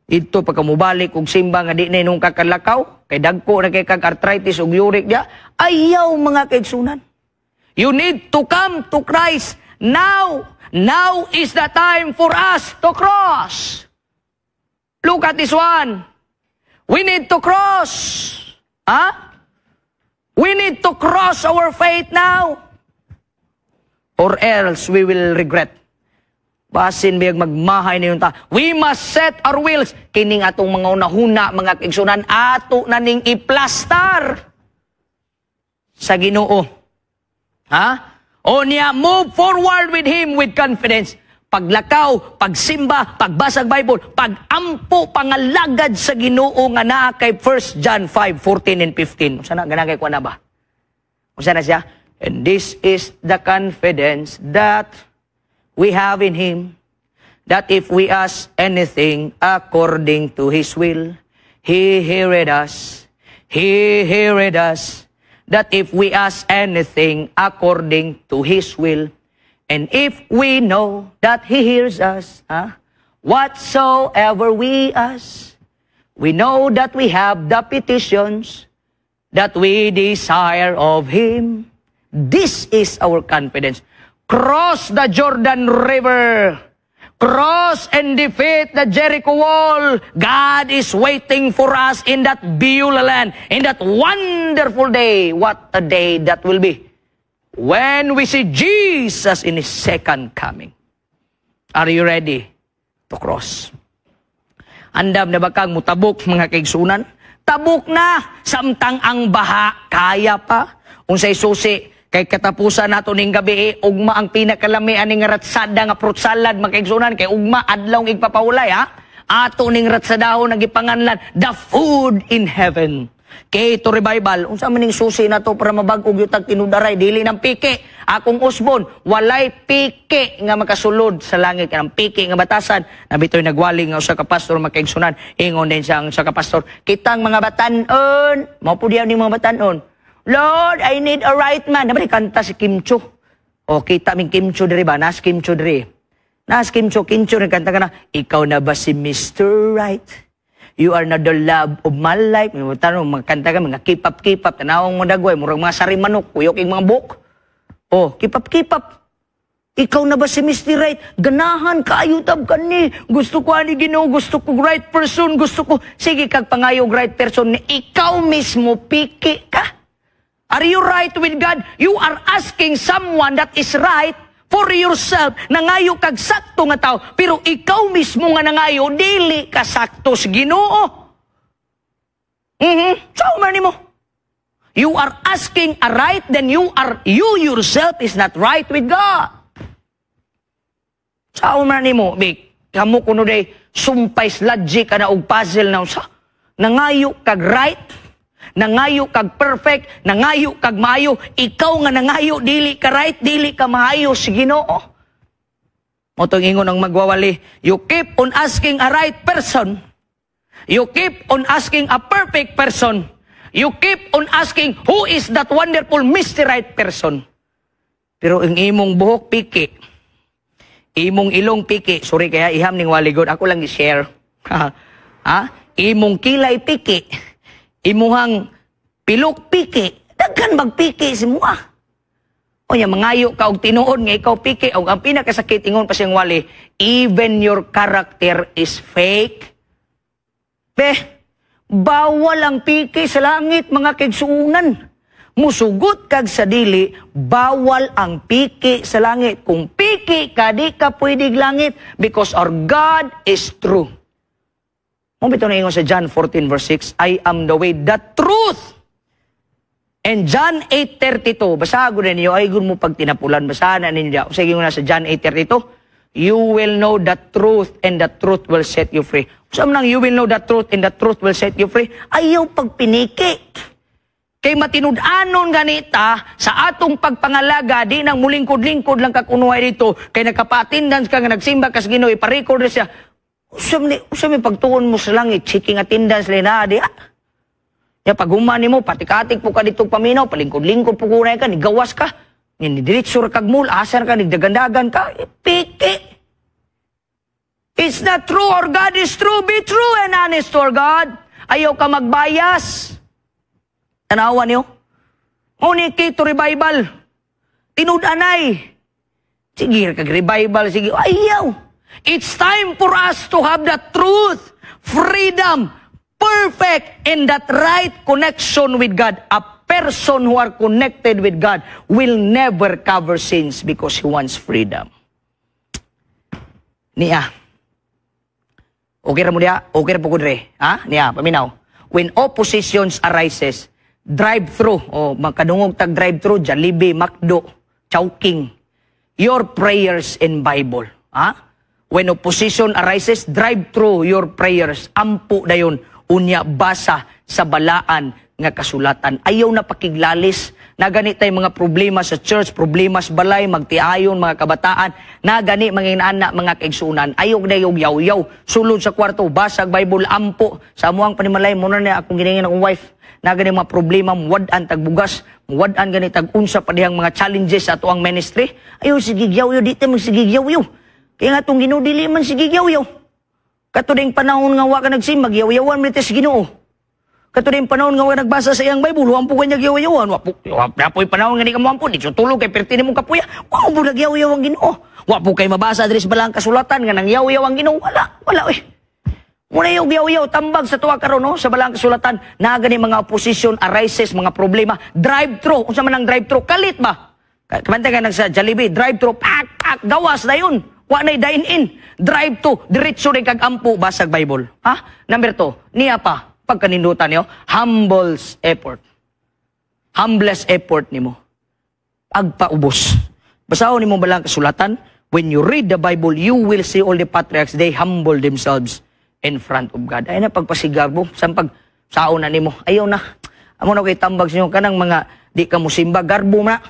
Ito pagka mubalik og simba nga di na nung kakalakaw, kay dagko na kay kag arthritis ug uric dia, ayaw, mga kaigsunan. You need to come to Christ now. Now is the time for us to cross. Look at this one. We need to cross. Huh? We need to cross our faith now. Or else we will regret. Basin biyag magmahay na yung ta. We must set our wills. Kining atong mga unahuna, mga kaigsunan, ato na ning iplastar sa Ginoo. Ha? O niya, move forward with Him with confidence. Paglakaw, pagsimba, pagbasag Bible, pagampo, pangalagad sa Ginoo nga naa kay 1 John 5, 14 and 15. Unsa na, ganang kay kuha na ba? Unsa na siya? "And this is the confidence that we have in Him, that if we ask anything according to His will, He heareth us. He heareth us. That if we ask anything according to His will, and if we know that He hears us, huh, whatsoever we ask, we know that we have the petitions that we desire of Him." This is our confidence. Cross the Jordan River. Cross and defeat the Jericho wall. God is waiting for us in that Beulah land, in that wonderful day. What a day that will be when we see Jesus in His second coming. Are you ready to cross? Andam na ba kang mutabok, mga kaigsunan? Tabok na! Samtang ang baha, kaya pa. Unsay susi, kay katapusan nato ning gabi, eh, ugma ang pinakalami ani nga ratsada nga fruit salad, mga kaigsunan, kay ugma adlaw igpapawulay, ha. Ato ning ratsadahon nga gipanganlan "The Food in Heaven." Kay to revival, unsa man ning susi nato para mabag-og yutag tinudaray dili ng piki. Akong usbon, walay piki nga makasulod sa langit, kanang piki nga batasan. Nabitoy nagwali nga usa ka pastor, mga kaigsunan, ingon din siya ang usa ka pastor, kitang mga batanon, mao pud ning mga batanon. "Lord, I need a right man." Naman kanta si Kim Chiu. O kita ming Kim Chiu diri ba? Nas Kim Chiu diri. Nas Kim Chiu, Kim Chiu, nagkanta ka na, "Ikaw na ba si Mr. Right? You are not the love of my life." May tanong, magkanta ka, mga keep up, keep up, tanawang mo dagway, murag mga sarimanok, kuyok yung mga buhok. Oh, keep up, keep up. Ikaw na ba si Mr. Right? Ganahan kaayo tab kani. Gusto ko ani Ginoo, gusto ko right person, gusto ko. Sige kag pangayog right person ni ikaw mismo piki ka. Are you right with God? You are asking someone that is right for yourself. Nangayo kag sakto nga tao, pero ikaw mismo nga nangayo dili ka sakto sa Ginoo. So man nimo. You are asking a right, then you yourself is not right with God. Sao man nimo, bik, kamo kuno day sumpay logic ka na og puzzle na usa. Nangayo kag right, nangayo kag perfect, nangayo kag maayo, ikaw nga nangayo dili ka right, dili ka maayo sa Ginoo. Mao tong ingon ang magwawali, you keep on asking a right person. You keep on asking a perfect person. You keep on asking who is that wonderful Mr. Right person. Pero ang imong buhok piki, imong ilong piki, sorry kaya iham ning waligod, ako lang i-share. Ha? Imong kilay piki, imuhang pilok piki, daghan magpiki si mua. O nya mangayo ka og tinuod nga ikaw piki og ang pinakasakit, ingon pa siyang wali, even your character is fake. Be, bawal ang piki sa langit, mga kaigsuonan. Musugot kag sa dili, bawal ang piki sa langit. Kung piki ka, di ka pwede langit because our God is true. Mao bitaw na ingon sa John 14 verse 6, "I am the way, the truth." And John 8:32, basahan ko na ninyo, ay mo pag tinapulan, basahan na ninyo. Sige na sa John 8:32, "You will know the truth and the truth will set you free." Saan nang you will know the truth and the truth will set you free? Ayaw pagpiniki. Kay matinud-anon ganita sa atong pagpangalaga, di nang mulingkod-lingkod lang kakunuhay dito, kay nagka-attendance ka nga nagsimba ka sa Ginoo, ipa-record na siya. Usam ni pagtuon mo sa langit, checking attendance na di ah. Ya pag human nimo patikatik po ka dito paminaw, palingkod-lingkod po kunay ka, nigawas ka. Ni diretso ra kag mall, asar ka, nigdagandagan ka, eh, piki. It's not true or God is true. Be true and honest to our God. Ayaw ka magbayas. Tanawa niyo. Ngunit kay to revival. Tinud-anay. Sige, kag revival, sige. Ayaw. It's time for us to have the truth, freedom, perfect, and that right connection with God. A person who are connected with God will never cover sins because he wants freedom. Niya. Okay ra mo diya? Okay ra po ko dire. Ha? Niya, paminaw. When oppositions arises, drive through o makadungog tag drive through, Jollibee, McDo, Chowking, your prayers in Bible. Ha? When opposition arises, drive through your prayers. Ampo dayon, unya basa sa balaan nga kasulatan. Ayaw na pakiglalis. Na gani tay mga problema sa church, problema sa balay, magtiayon mga kabataan. Na gani mga inaana, mga kaigsunan. Ayaw na yung yaw-yaw. Sulod sa kwarto, basag Bible, ampo. Sa amuang panimalay, muna na akong giningin akong wife. Na gani mga problema, muwad-an tagbugas, muwad-an gani tag-unsa pa dihang mga challenges sa ato ang ministry. Ayaw sige yaw-yaw, di tayo magsige yaw-yaw. Kaya nga itong Ginoo dili man sige yaw-yaw. Kato ding panahon nga wa ka nagsimba, yaw-yawan man sa Ginoo. Kato ding panahon nga wa nagbasa sa iyang Bible, wa po kanya yaw-yawan. Wa po, wa po'y panahon nga di ka moampo, di tulog kay perti nimong kapuya. Wa po nagyaw-yaw ang Ginoo. Wa po kay mabasa diri sa balang kasulatan nga nangyaw-yaw ang Ginoo. Wala, wala oy. Muna yung yaw-yaw, tambag sa tuwa karon no, sa balang kasulatan, naa gani mga opposition arises, mga problema, drive-through. Unsa man ang drive-through? Kalit ba? Kamantay ka nag sa Jollibee, drive-through, pak, pak, gawas na yun. Wa na'y dine-in. Drive to, diretso rin kag ampo, basag Bible. Ha? Number 2, niya pa, pagkanindutan niyo, humbles effort. Humblest effort nimo. Agpaubos. Basahon nimo balang kasulatan, when you read the Bible, you will see all the patriarchs, they humble themselves in front of God. Ay na pagpasigarbo, sa pag saon na nimo, ayaw na. Amo na kay tambag sa inyo, kanang mga di ka musimba, garbo na.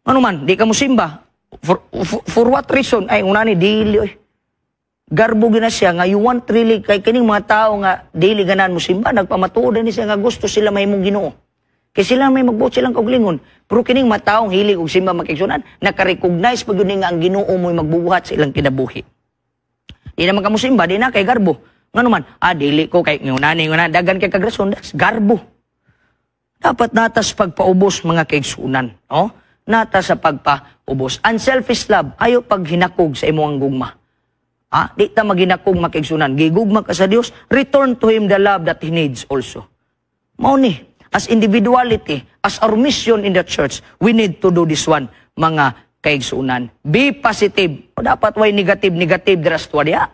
Ano man, di ka musimba. For what reason? Ay, una ni, dili, oy. Garbo gina siya nga you want really, kay kining mga tao nga dili ganan mo simba, nagpamatuod ni siya nga gusto sila mahimong Ginoo. Kay sila may magbuot silang kauglingon. Pero kining mataong hilig og simba, mga kaigsunan, naka-recognize pag yun nga ang Ginoo mo'y magbubuhat sa ilang kinabuhi. Di naman ka musimba, di na kay garbo. Ngano man, dili ko kay ngunani nguna dagan kay kagrason, that's garbo. Dapat natas pagpaubos, mga kaigsunan, no? Nata sa pagpaubos. Unselfish love, ayo paghinakog sa imong gugma. Di ta maghinakog, mga kaigsunan. Gigugma ka sa Dios, return to Him the love that He needs also. Mao ni, as individuality, as our mission in the church, we need to do this one, mga kaigsunan. Be positive. O dapat way negative, negative, dira sa tuwa diya.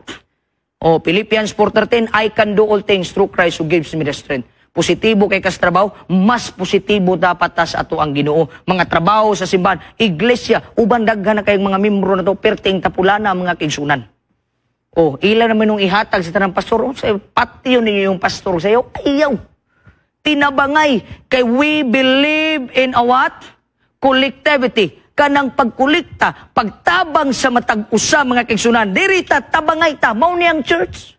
O, Philippians 4:13, "I can do all things through Christ who gives me the strength." Positibo kay kas trabaho, mas positibo dapat ta sa ato ang Ginoo. Mga trabaho sa simbahan, iglesia, uban daghan na kayong mga membro na to, perting tapulana, mga kaigsunan. O, ila naman nung ihatag sa tanang pastor, o, sa patiyo ninyo yung pastor sa iyo, ayaw. Tinabangay, kay we believe in a what? Collectivity. Kanang pagkulikta, pagtabang sa matag usa, mga kaigsunan, diri ta, tabangay ta, mao ni ang church.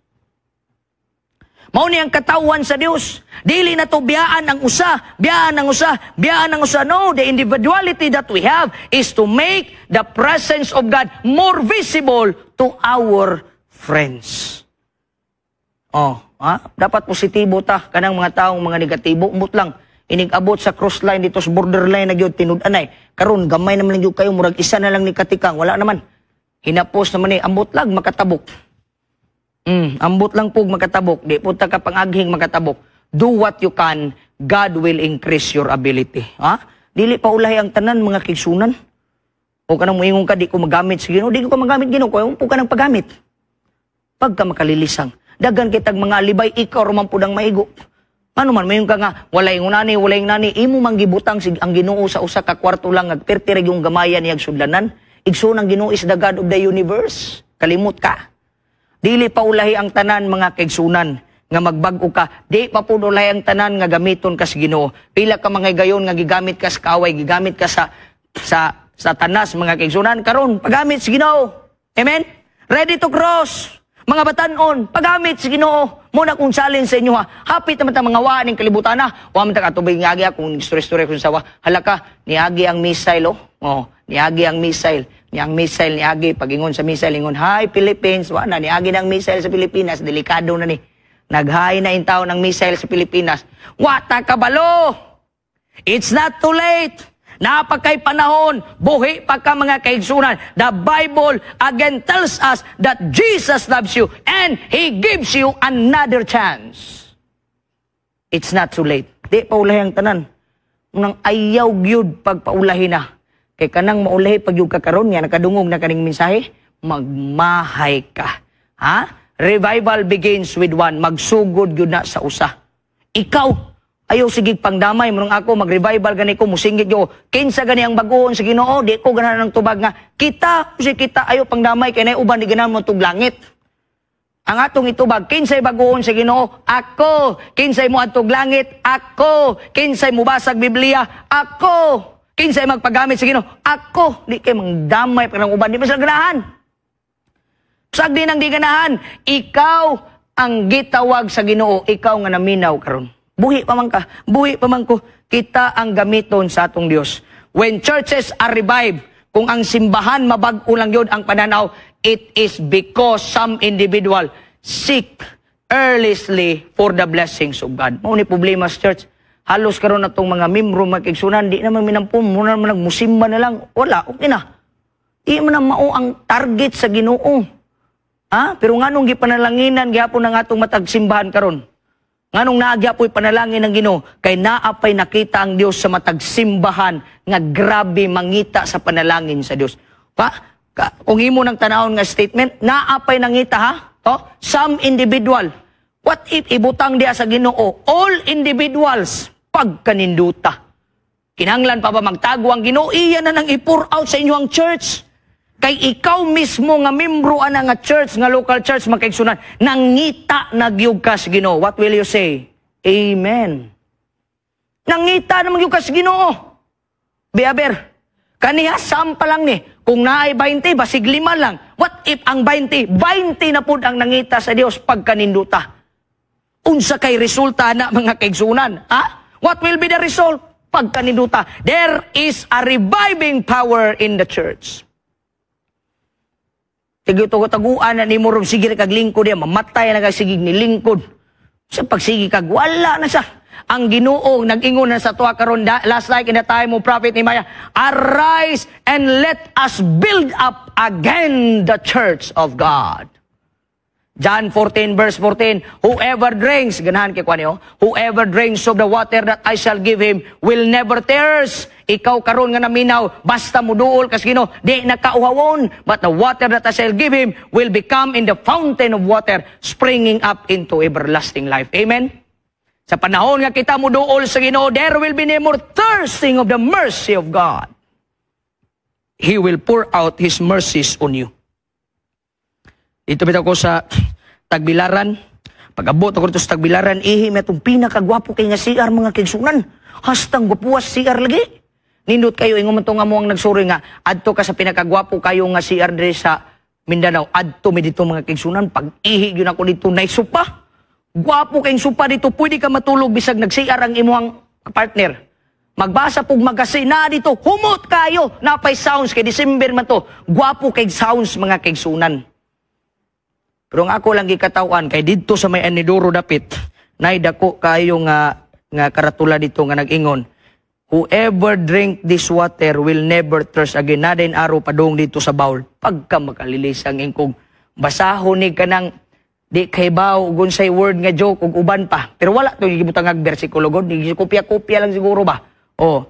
Mao ni ang katawan sa Dios. Dili na to biyaan ang usa, biyaan ang usa, biyaan ang usa. No, the individuality that we have is to make the presence of God more visible to our friends. Oh, ha? Dapat positibo ta kanang mga taong mga negatibo, umot lang inig-abot sa crossline dito sa borderline na gyud tinud-anay. Karon gamay naman lang gyud kayo, murag isa na lang ni katikang, wala naman. Hinapos naman ni, ambot lang makatabok. Ambot lang pug makatabok, di pud ta ka pangaghing makatabok. Do what you can, God will increase your ability. Ha? Dili pa ulahi ang tanan, mga kaigsunan. O kanang muingon ka, di ko magamit sa Ginoo, di ko ka magamit Ginoo, kaya po ka nang paggamit. Pagka makalilisang, daghan kitag mga alibay, ikaw raman pud ang maigo. Ano man, mayon ka nga, walay ngunani, walay nani, imo man gibutang ang Ginoo sa usa ka kwarto lang, nagperti ra yung gamaya niyag sudlanan. Igsoon, ang Ginoo is the God of the universe. Kalimot ka. Dili pa ulahi ang tanan, mga kaigsunan, nga magbag-o ka. Di pa pud ulahi ang tanan nga gamiton ka sa Ginoo. Pila ka mga gayon nga gigamit ka sa kaaway, gigamit ka sa Satanas, mga kaigsunan. Karon pagamit sa Ginoo. Amen? Ready to cross. Mga batanon, pagamit sa Ginoo. Muna kung challenge sa inyo ha. Hapit naman ta mga waan ning kalibutan na. Wa man ta katubig niagi kung story-story kung sawa. Hala ka, niagi ang missile oh. Oh, niagi ang missile. Niyang missile niagi, pagingon sa missile ingon, "Hi Philippines." Wa na niagi ng missile sa Pilipinas, delikado na ni. Naghay na in ng missile sa Pilipinas. Wa ta kabalo. It's not too late. Napakay panahon, buhi pa ka, mga kaigsunan. The Bible again tells us that Jesus loves you and He gives you another chance. It's not too late. Di pa ulahi ang tanan. Unang ayaw gyud pagpaulahi na. Kay kanang maulahi pag yung kakaron nga nakadungog na kaning mensahe, magmahay ka. Ha? Revival begins with one. Magsugod gyud na sa usa. Ikaw, ayaw sige pangdamay mo ako mag-revival gani ko musinggit yo. Kinsa gani ang baguhon sa Ginoo, di ko ganahan ng tubag nga kita, si kita ayo pangdamay kay nay uban di ganahan mo tug langit. Ang atong itubag, kinsay baguhon sa Ginoo? Ako. Kinsay mo adtog langit? Ako. Kinsay mubasag Biblia? Ako. Kinsay magpagamit sa Ginoo? Ako. Di kay mangdamay pa ng uban, di pa sila ganahan. Sag di nang di ganahan, ikaw ang gitawag sa Ginoo, ikaw nga naminaw karon. Buhi pa man ka, buhi pa man ko, kita ang gamiton sa atong Dios. When churches are revived, kung ang simbahan mabag-o lang yun ang pananaw, it is because some individual seek earnestly for the blessings of God. Mao ni problema sa church. Halos karon atong mga membro, mga kaigsunan, di naman minampun, muna naman nagmusimba na lang. Wala, okay na. Di man na mao ang target sa Ginoo. Ha? Pero nganong gipanalanginan gihapon ang atong matag simbahan karon? Nganong naa gyapoy panalangin ng Ginoo? Kay naapay nakita ang Dios sa matag simbahan nga grabe mangita sa panalangin sa Dios. Pa, kung imo nang tanawon nga statement, naapay nangita ha? To, some individual. What if ibutang diya sa Ginoo all individuals pagkaninduta? Kinahanglan pa ba magtago ang Ginoo? Iya na nang i-pour out sa inyo ang church. Kay ikaw mismo nga membro ana nga church, nga local church, mga kaigsunan, nangita na gyud ka sa Ginoo. What will you say? Amen. Nangita naman gyud ka sa Ginoo. Biaber, kaniya sam pa lang ni. Kung naay 20, basig lima lang. What if ang 20, 20 na pud ang nangita sa Dios pagkaninduta? Unsa kay resulta na, mga kaigsunan? Ha? What will be the result? Pagkaninduta, there is a reviving power in the church. Tigutaguan na ni mo, sige kag lingkod diya, mamatay na kag sige ni lingkod. Sa pagsigi kag wala na sa ang Ginoo nag-ingon na sa tuwa karon, last like in the time of Prophet Nehemiah, "Arise and let us build up again the church of God." John 14 verse 14, "Whoever drinks," ganahan kay kuan, "whoever drinks of the water that I shall give him will never thirst." Ikaw karon nga naminaw, basta muduol kas Ginoo, di nakauhawon, "But the water that I shall give him will become in the fountain of water springing up into everlasting life." Amen. Sa panahon nga kita muduol sa Ginoo, there will be no more thirsting of the mercy of God. He will pour out His mercies on you. Dito bitaw ko sa Tagbilaran. Pag-abot ako dito sa Tagbilaran, ihi may itong pinakagwapo kay nga CR, mga kaigsuonan. Hastang gwapuas CR lagi. Nindot kayo, ingon man to nga mo ang nagsuri nga, adto ka sa pinakagwapo kayo nga CR diri sa Mindanao. Adto mi dito, mga kaigsuonan, pag ihi gyud ako dito, nay sopa. Gwapo kayong sopa dito, pwede ka matulog bisag nag-CR ang imuhang partner. Magbasa pug magazine na dito, humot kayo, napay sounds kay December man to. Gwapo kay sounds, mga kaigsuonan. Pero ang ako lang gikatawan kay didto sa may Anidoro dapit, nay dako kayo nga nga karatula dito nga nag-ingon, "Whoever drink this water will never thirst again." Na din araw padung dito sa bowl. Pagka makalilisang ingkog, basahon ni kanang di kay baw ug unsay word nga joke ug uban pa. Pero wala to gibutang ag bersikulo god, di kopya-kopya lang siguro ba. Oh,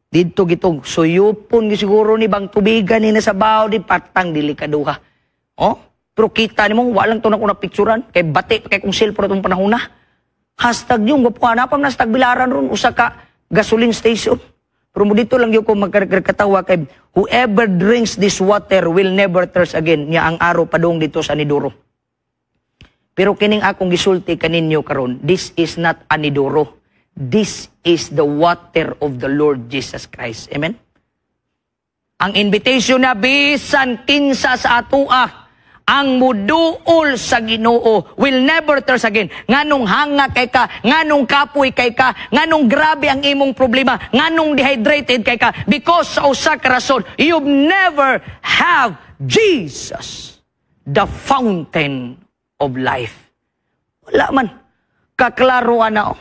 didto gitong suyupon gi siguro ni bang tubigan ni na sa baw di patang dili kaduha. Oh, pero kita nimo walang to na ko na picturean kay bati pa kay kung cellphone atong panahon na. Hashtag yung gwapuhan na pam nasa Tagbilaran ron usa ka gasoline station. Pero mo dito lang yung ko magkatawa kay "Whoever drinks this water will never thirst again." Nya ang araw padung dito sa Anidoro. Pero kining akong gisulti kaninyo karon, this is not Anidoro. This is the water of the Lord Jesus Christ. Amen? Ang invitation na bisan kinsa sa atua ang muduol sa Ginoo will never thirst again. Nganong hanga kay ka, nganong kapoy kay ka, nganong grabe ang imong problema, nganong dehydrated kay ka, because sa usa ka rason, you never have Jesus, the fountain of life. Wala man. Kaklaro na oh.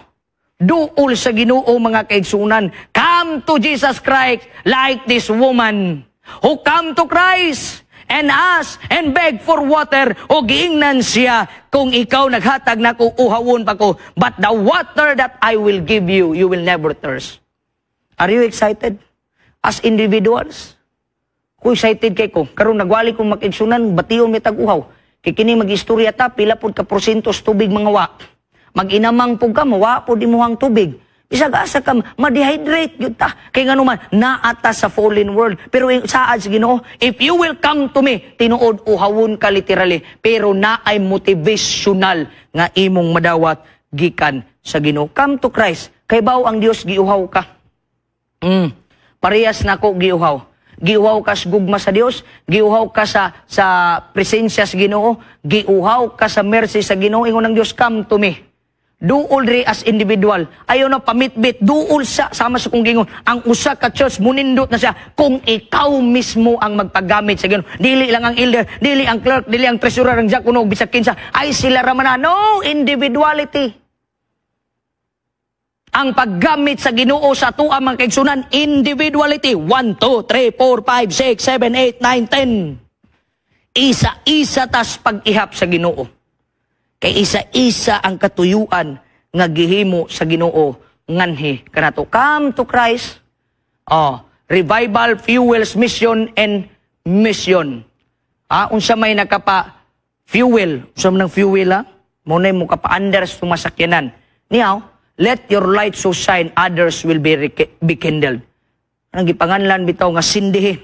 Duol sa Ginoo, mga kaigsuonan. Come to Jesus Christ like this woman who come to Christ and ask and beg for water o giingnan siya, "Kung ikaw naghatag nako, uhawon pa ko, but the water that I will give you, you will never thirst." Are you excited as individuals? Kung excited kay ko karon, nagwali kong makigsunan, bation mi tag-uhaw kay kini mag-istorya ta pila pud ka porsyento tubig mga wa mag-inamang pug ka, mawa pud imuhang tubig. Bisag asa ka, ma-dehydrate gyud ta. Kay ngano man, naata sa fallen world. Pero saad sa Ginoo, "If you will come to me," tinuod uhawon ka literally, pero naay motivational nga imong madawat gikan sa Ginoo. Come to Christ. Kay baw ang Dios giuhaw ka. Parehas nako giuhaw. Giuhaw ka sa gugma sa Dios, giuhaw ka sa presensya sa Ginoo, giuhaw ka sa mercy sa Ginoo. Ingon ng Dios, "Come to me." Duol ri as individual. Ayaw na pamitbit, duol sa sama sa kong gingon. Ang usa ka church munindot na siya kung ikaw mismo ang magpagamit sa Ginoo. Dili lang ang elder, dili ang clerk, dili ang treasurer, ang diakono, bisag kinsa. Ay sila ra man na. No, individuality. Ang paggamit sa Ginoo sa atoa, mga kaigsuonan, individuality. 1, 2, 3, 4, 5, 6, 7, 8, 9, 10. Isa-isa tas pag-ihap sa Ginoo. Kay isa-isa ang katuyuan nga gihimo sa Ginoo nganhi kanato. Come to Christ. Oh, revival fuels mission and mission. Ah, unsa may nakapa fuel? Unsa man ang fuel ha? Mo na mo kapa-andar sa tumasakyanan. Niyaw, "Let your light so shine others will be kindled." Anong gipanganlan bitaw nga sindihi.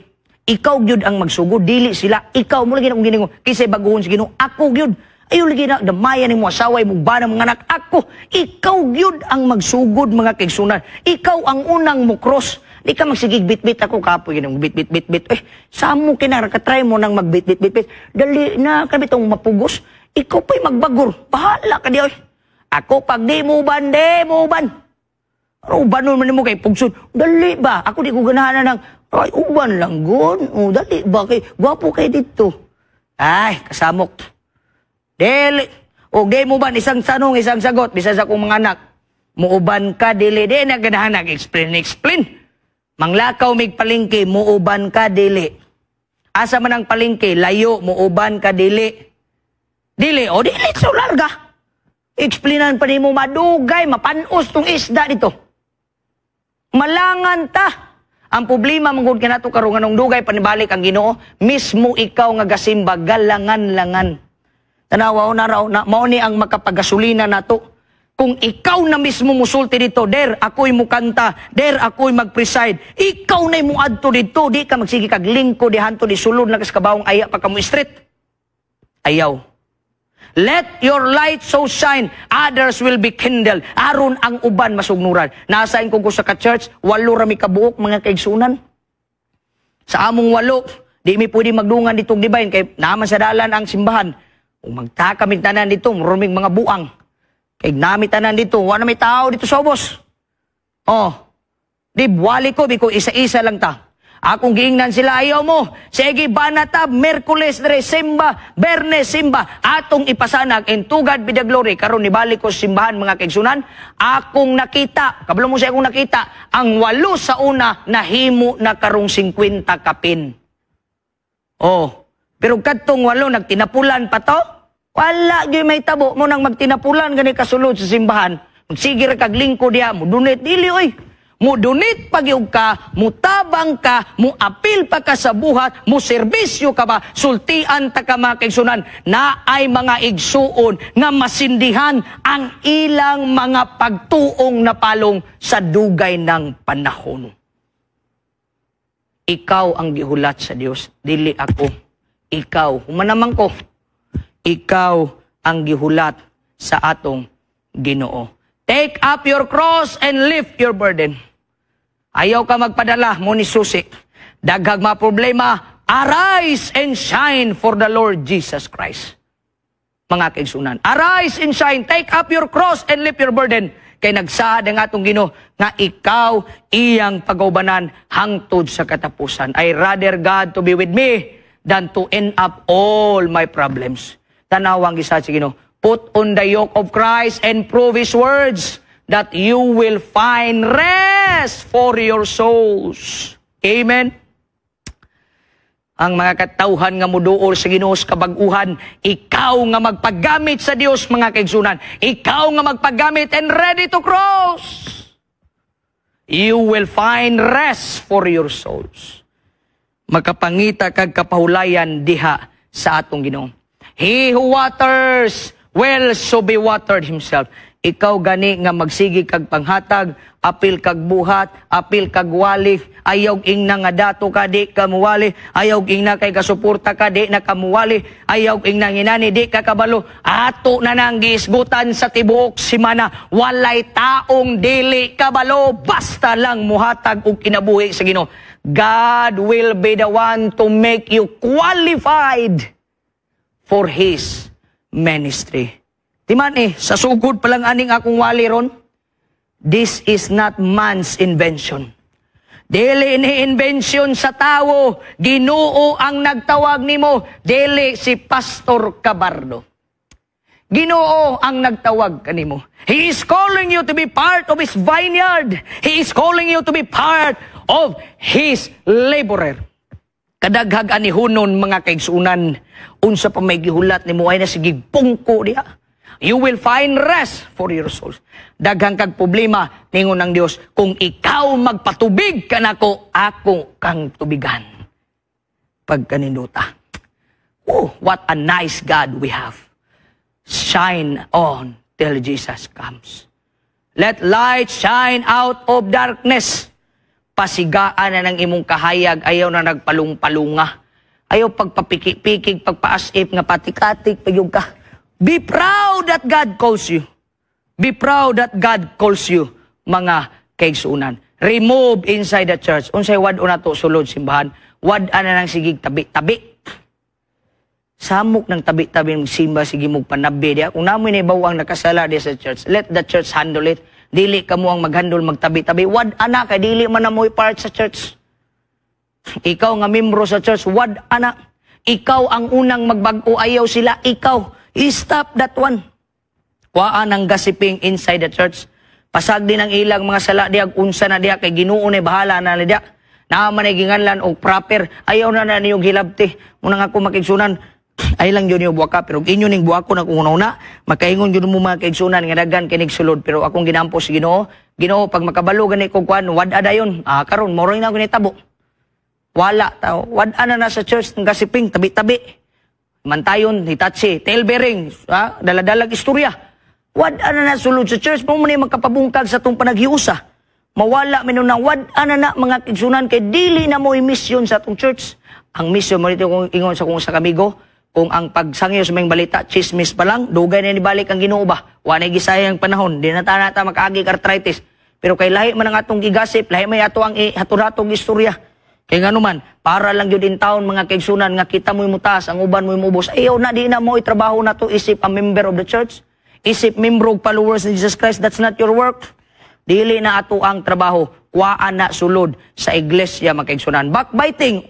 Ikaw gyud ang magsugod, dili sila. Ikaw mo lagi na kung giningo. Kisay baguhon sa Ginoo, ako gyud. Ayo lagi na damayan nimo asawa mo bana mga anak ako. Ikaw gyud ang magsugod, mga kaigsuonan. Ikaw ang unang mo cross. Di ka magsigig bit-bit ako kapoy gini bit bit bit bit. Eh samo kina ka try mo nang magbit bit bit bit. Dali na kami tong mapugos. Ikaw pa'y magbagor. Bahala ka di oy. Ako pag di mo ban, di mo ban. Ano, ubanon man nimo kay pugson. Dali ba? Ako di ko ganahan na ng, ay, uban lang gon. Oh, dali ba? Kay, gwapo kay dito. Ay, kasamok. Dili. O, di mo ba, isang tanong, isang sagot, bisan sa akong mga anak. Muuban ka, dili. Di na ganahan nag-explain, explain. Manglakaw mig palengke, muuban ka, dili. Asa man ang palengke, layo, muuban ka, dili. Dili, o dili, so larga. Explainan pa nimo madugay, mapanos tong isda dito. Malangan ta. Ang problema manggod kanato karon, nganong dugay panibalik ang Ginoo, mismo ikaw nga gasimba galangan-langan. Tanawa na raw na mao ni ang makapagasolina nato. Kung ikaw na mismo musulti dito, der ako'y mukanta, der ako'y mag-preside, ikaw na'y muadto dito, di ka magsige kag lingko di hanto di sulod na kas kabawong aya pa ka mo street. Ayaw. Let your light so shine, others will be kindled. Aron ang uban masugnuran. Nasain ko ko sa ka-church, walo rami kabuok, mga kaigsunan. Sa among walo, di mi pwede magdungan dito divine kay naman sa dalan ang simbahan. Kung magtaka mig tanan dito, murumig mga buang. Kay nami tanan dito, wala may tao dito sa ubos. Oh, di wali ko, biko isa-isa lang ta. Akong giingnan sila, ayaw mo. Sige, banata, Merkules, dre, simba, Bernes, simba. Atong ipasanag, and to God be the glory. Karon nibalik ko sa simbahan, mga kaigsunan. Akong nakita, kabalo mo sa akong nakita, ang walo sa una, nahimo na karong 50 kapin. Oh, pero kadtong walo, nagtinapulan pa to? Wala, gyud may tabo mo nang magtinapulan gani kasulod sa simbahan. Magsige ra kag lingkod diha, mo donate dili oy. Mo donate pagyug ka, mutabang ka, mo apil pa ka sa buhat, mo serbisyo ka ba, sultian ta ka, mga kaigsunan, na ay mga igsuon nga masindihan ang ilang mga pagtuong napalong sa dugay ng panahon. Ikaw ang gihulat sa Dios, dili ako. Ikaw, humanaman ko. Ikaw ang gihulat sa atong Ginoo. Take up your cross and lift your burden. Ayaw ka magpadala mo ni susi. Daghag mga problema, arise and shine for the Lord Jesus Christ. Mga kaigsunan, arise and shine, take up your cross and lift your burden. Kay nagsaad ang atong Ginoo nga ikaw iyang pagaubanan hangtod sa katapusan. I rather God to be with me than to end up all my problems. Tanawang gisaad sa Ginoo. Put on the yoke of Christ and prove His words that you will find rest for your souls. Amen. Ang mga katawhan nga muduol sa Ginoo sa kabag-uhan, ikaw nga magpaggamit sa Dios, mga kaigsunan, ikaw nga magpaggamit and ready to cross. You will find rest for your souls. Makapangita kag kapahulayan diha sa atong Ginoo. He who waters will so be watered himself. Ikaw gani nga magsigi kag panghatag, apil kag buhat, apil kag wali, ayaw ingna nga dato ka di ka muwali, ayaw ingna kay kasuporta ka di na kamuwali, ayaw ingna nginani di ka kabalo, ato na nang giisgutan sa tibuok simana, walay taong dili kabalo, basta lang muhatag og kinabuhi sa Ginoo. God will be the one to make you qualified for His ministry. Timan eh, sa sugod pa lang aning akong wali ron, this is not man's invention. Dili ni invention sa tawo, Ginoo ang nagtawag nimo, dili si Pastor Cabardo. Ginoo ang nagtawag kanimo. He is calling you to be part of His vineyard. He is calling you to be part of His laborer. Kadaghag anihunon, mga kaigsunan, unsa pa may gihulat nimo ay na sige pungko diha. You will find rest for your souls. Daghang kag problema, ningon ng Dios, kung ikaw magpatubig kanako, ako kang tubigan. Pagkaninduta. Oh, what a nice God we have. Shine on till Jesus comes. Let light shine out of darkness. Pasigaan na ng imong kahayag, ayaw na nagpalung-palunga. Ayaw pagpapiki-pikig, pagpaasip nga patikatik, pagyug ka. Be proud that God calls you. Be proud that God calls you, mga kaigsunan. Remove inside the church. Unsay wad-on nato sulod simbahan, wad-an na ng sigig tabi-tabi. Samok ng tabi-tabi magsimba, sige mo panabi diya. Kung naa moy nahibaw-ang nakasala diya sa church, let the church handle it. Dili kamo ang maghandle, magtabi-tabi. Wad ana kay dili man na mo'y part sa church. Ikaw nga membro sa church, wad ana. Ikaw ang unang magbag-o, ayaw sila, ikaw. Stop that one. Kuhaan ang gossiping inside the church. Pasag din ang ilang mga sala diya, unsa na diya, kay Ginoo na bahala na diya. Naa man ay ginganlan og proper, ayaw na na niyong hilabti. Muna nga ko makigsunan, ay lang yun yung buwaka, pero inyo ning buwako na kung una, makaingon yun mo mga kaigsunan, nga daghan kinig sulod, pero akong ginampo sa Ginoo, "Ginoo, pag makabalo gani ko kuan, wad dayon, ah, karon moroy na ako nitabo." Wala tao, wad na na sa church ng gossiping, tabi-tabi. Mantayon, hitachi, tale-bearing, ha? Daladalag istorya. Wad na na sulod sa church, mo man magkapabungkag sa atong panaghiusa. Mawala man na wad na na mga kaigsunan kay dili na mo mission sa atong church. Ang mission mo dito kung ingon sa kung sa kamigo, kung ang pagsangyo sa mga balita, chismis pa lang, dugay na nibalik ang Ginoo ba? Wa na gisayang panahon, di na ta na ta makaagi arthritis. Pero kay lahi man ang atong gigasip, lahi may ato ang hatod-hatog istorya. Kay ngano man, para lang yun in town mga kaigsunan nga kita mo'y mutas, ang uban mo'y mubos. Ayaw na, di na mo trabaho na to isip a member of the church. Isip membro og followers ni Jesus Christ, that's not your work. Dili na ato ang trabaho, kuhaan na sulod sa iglesia mga kaigsunan. Backbiting,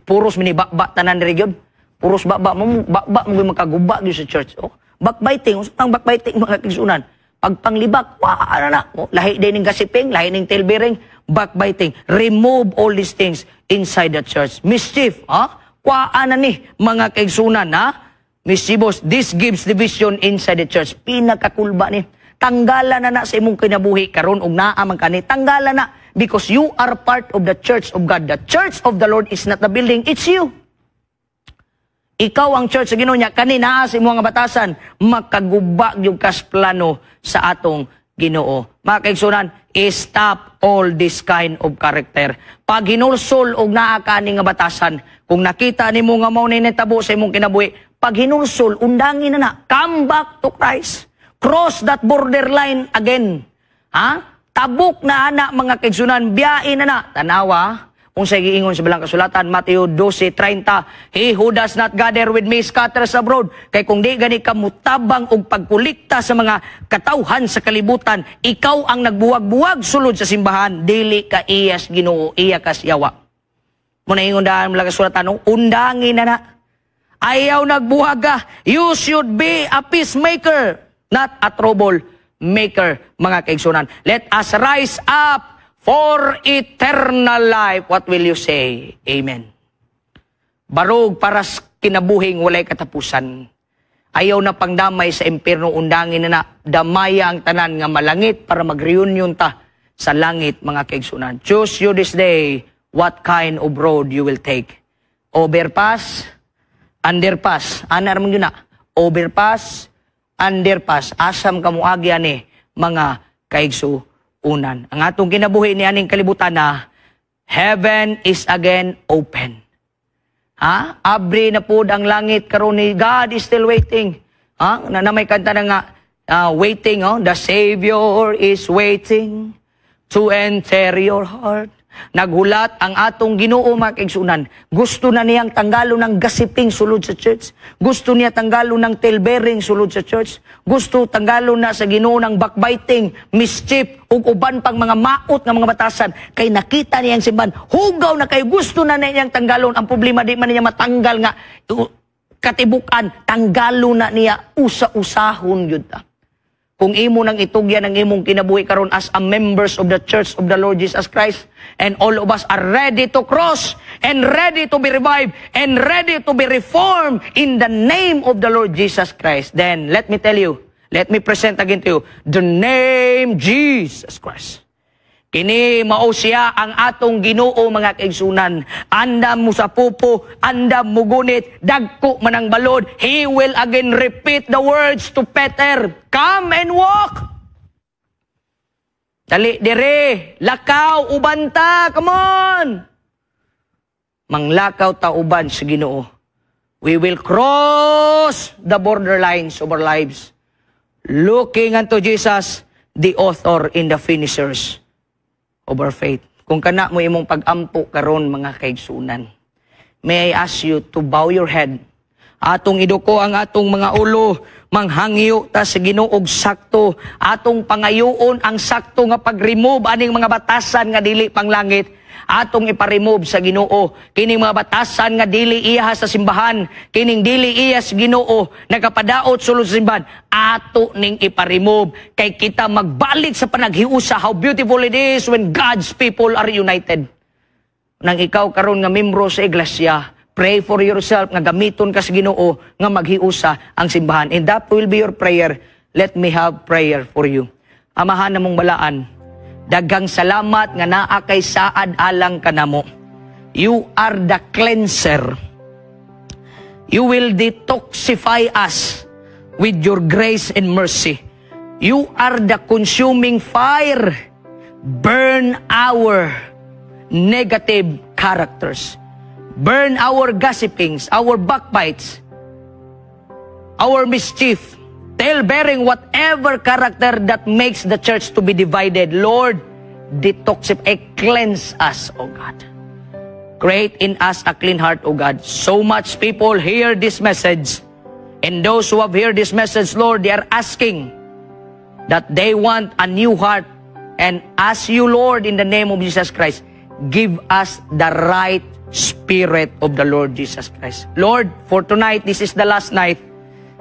puros mini bakba tanan diri gyud. Puros bakba mo, bakba mo makaguba gyud sa church. Oh, backbiting, unsa ang backbiting mga kaigsunan? Pagpanglibak, wa na na. Oh, lahi din ning gossiping, lahi ning tale-bearing, backbiting. Remove all these things inside the church. Mischief, ha? Kuhaan na ni mga kaigsunan, ha? Mischievous, this gives division inside the church. Pinakakulba ni. Tanggala na na sa imong kinabuhi karon og naa man kani. Tanggala na because you are part of the church of God. The church of the Lord is not the building, it's you. Ikaw ang church sa Ginoo niya kani naa sa imong nga batasan makaguba gyud kas plano sa atong Ginoo. Mga kaigsunan, stop all this kind of character. Pag hinulsol og naa kani nga batasan, kung nakita nimo nga mao ni nitabo sa imong kinabuhi, pag hinulsol, undangin na na, come back to Christ. Cross that borderline again. Ha? Tabok na ana mga kaigsunan, biyain na na. Tanawa, unsay giingon sa balang kasulatan, Mateo 12:30, "He who does not gather with me scatters abroad." Kay kung di gani ka mutabang og pagkolekta sa mga katawhan sa kalibutan, ikaw ang nagbuwag-buwag sulod sa simbahan, dili ka iyas Ginoo, iya kas yawa. Muna ingon daan mga kasulatan, no? Undangin na na. Ayaw nagbuhag ka. You should be a peacemaker, not a trouble maker, mga kaigsunan. Let us rise up for eternal life. What will you say? Amen. Barog para sa kinabuhing walay katapusan. Ayaw na pangdamay sa impierno, undangin na na. Damaya ang tanan nga malangit para mag-reunion ta sa langit, mga kaigsunan. Choose you this day what kind of road you will take. Overpass, underpass. Ana ramon yun na. Overpass, underpass. Asam ka moagi ani mga kaigsuunan? Ang atong kinabuhi ni aning kalibutan na heaven is again open. Ha? Abri na pud ang langit karon ni God is still waiting. Ha? Na may kanta na nga waiting, oh, the Savior is waiting to enter your heart. Naghulat ang atong Ginoo mga kaigsunan. Gusto na niyang tanggalo ng gossiping sulod sa church. Gusto niya tanggalo ng tale-bearing sulod sa church. Gusto tanggalo na sa Ginoo ng backbiting, mischief, ug uban pang mga maot nga mga batasan. Kay nakita niya ang simbahan. Hugaw na kay gusto na niyang tanggalon. Ang problema di man niya matanggal nga katibukan, tanggalo na niya usa-usahon yun ta. Kung imo nang itugyan ang imong kinabuhi karon as a members of the Church of the Lord Jesus Christ, and all of us are ready to cross and ready to be revived and ready to be reformed in the name of the Lord Jesus Christ, then let me tell you, let me present again to you the name Jesus Christ. Kini mao siya ang atong Ginoo mga kaigsunan. Andam mo sa pupo, andam mo gunit, dagko man ang balod. He will again repeat the words to Peter, "Come and walk." Dali dire, lakaw uban ta, come on. Manglakaw ta uban sa Ginoo. We will cross the borderlines of our lives, looking unto Jesus, the author and the finishers of our faith. Kung kana mo imong pag-ampo karon mga kaigsunan, may I ask you to bow your head Atong iduko ang atong mga ulo, manghangyo ta sa Ginoo og sakto. Atong pangayoon ang sakto nga pag-remove aning mga batasan nga dili panglangit. Atong iparemove sa Ginoo kining mga batasan nga dili iya sa simbahan, kining dili iya sa Ginoo, nagapadaot sulod sa simbahan. Ato ning iparemove kay kita magbalik sa panaghiusa. How beautiful it is when God's people are united. Nang ikaw karon nga membro sa iglesia, pray for yourself nga gamiton ka sa Ginoo nga maghiusa ang simbahan. And that will be your prayer. Let me have prayer for you. Amahan namong balaan, daghang salamat nga naa kay saad alang kanamo. You are the cleanser. You will detoxify us with your grace and mercy. You are the consuming fire. Burn our negative characters. Burn our gossipings, our backbites, our mischief, tale-bearing, whatever character that makes the church to be divided. Lord, detoxify, cleanse us, O God. Create in us a clean heart, O God. So much people hear this message, and those who have heard this message, Lord, they are asking that they want a new heart. And ask you, Lord, in the name of Jesus Christ, give us the right spirit of the Lord Jesus Christ. Lord, for tonight, this is the last night.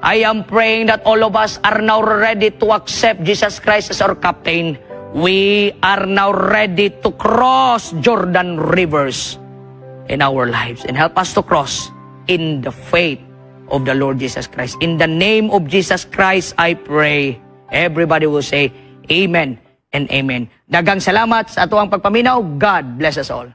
I am praying that all of us are now ready to accept Jesus Christ as our captain. We are now ready to cross Jordan rivers in our lives and help us to cross in the faith of the Lord Jesus Christ. In the name of Jesus Christ, I pray. Everybody will say, "Amen and Amen." Daghang salamat sa atoang pagpaminaw. God bless us all.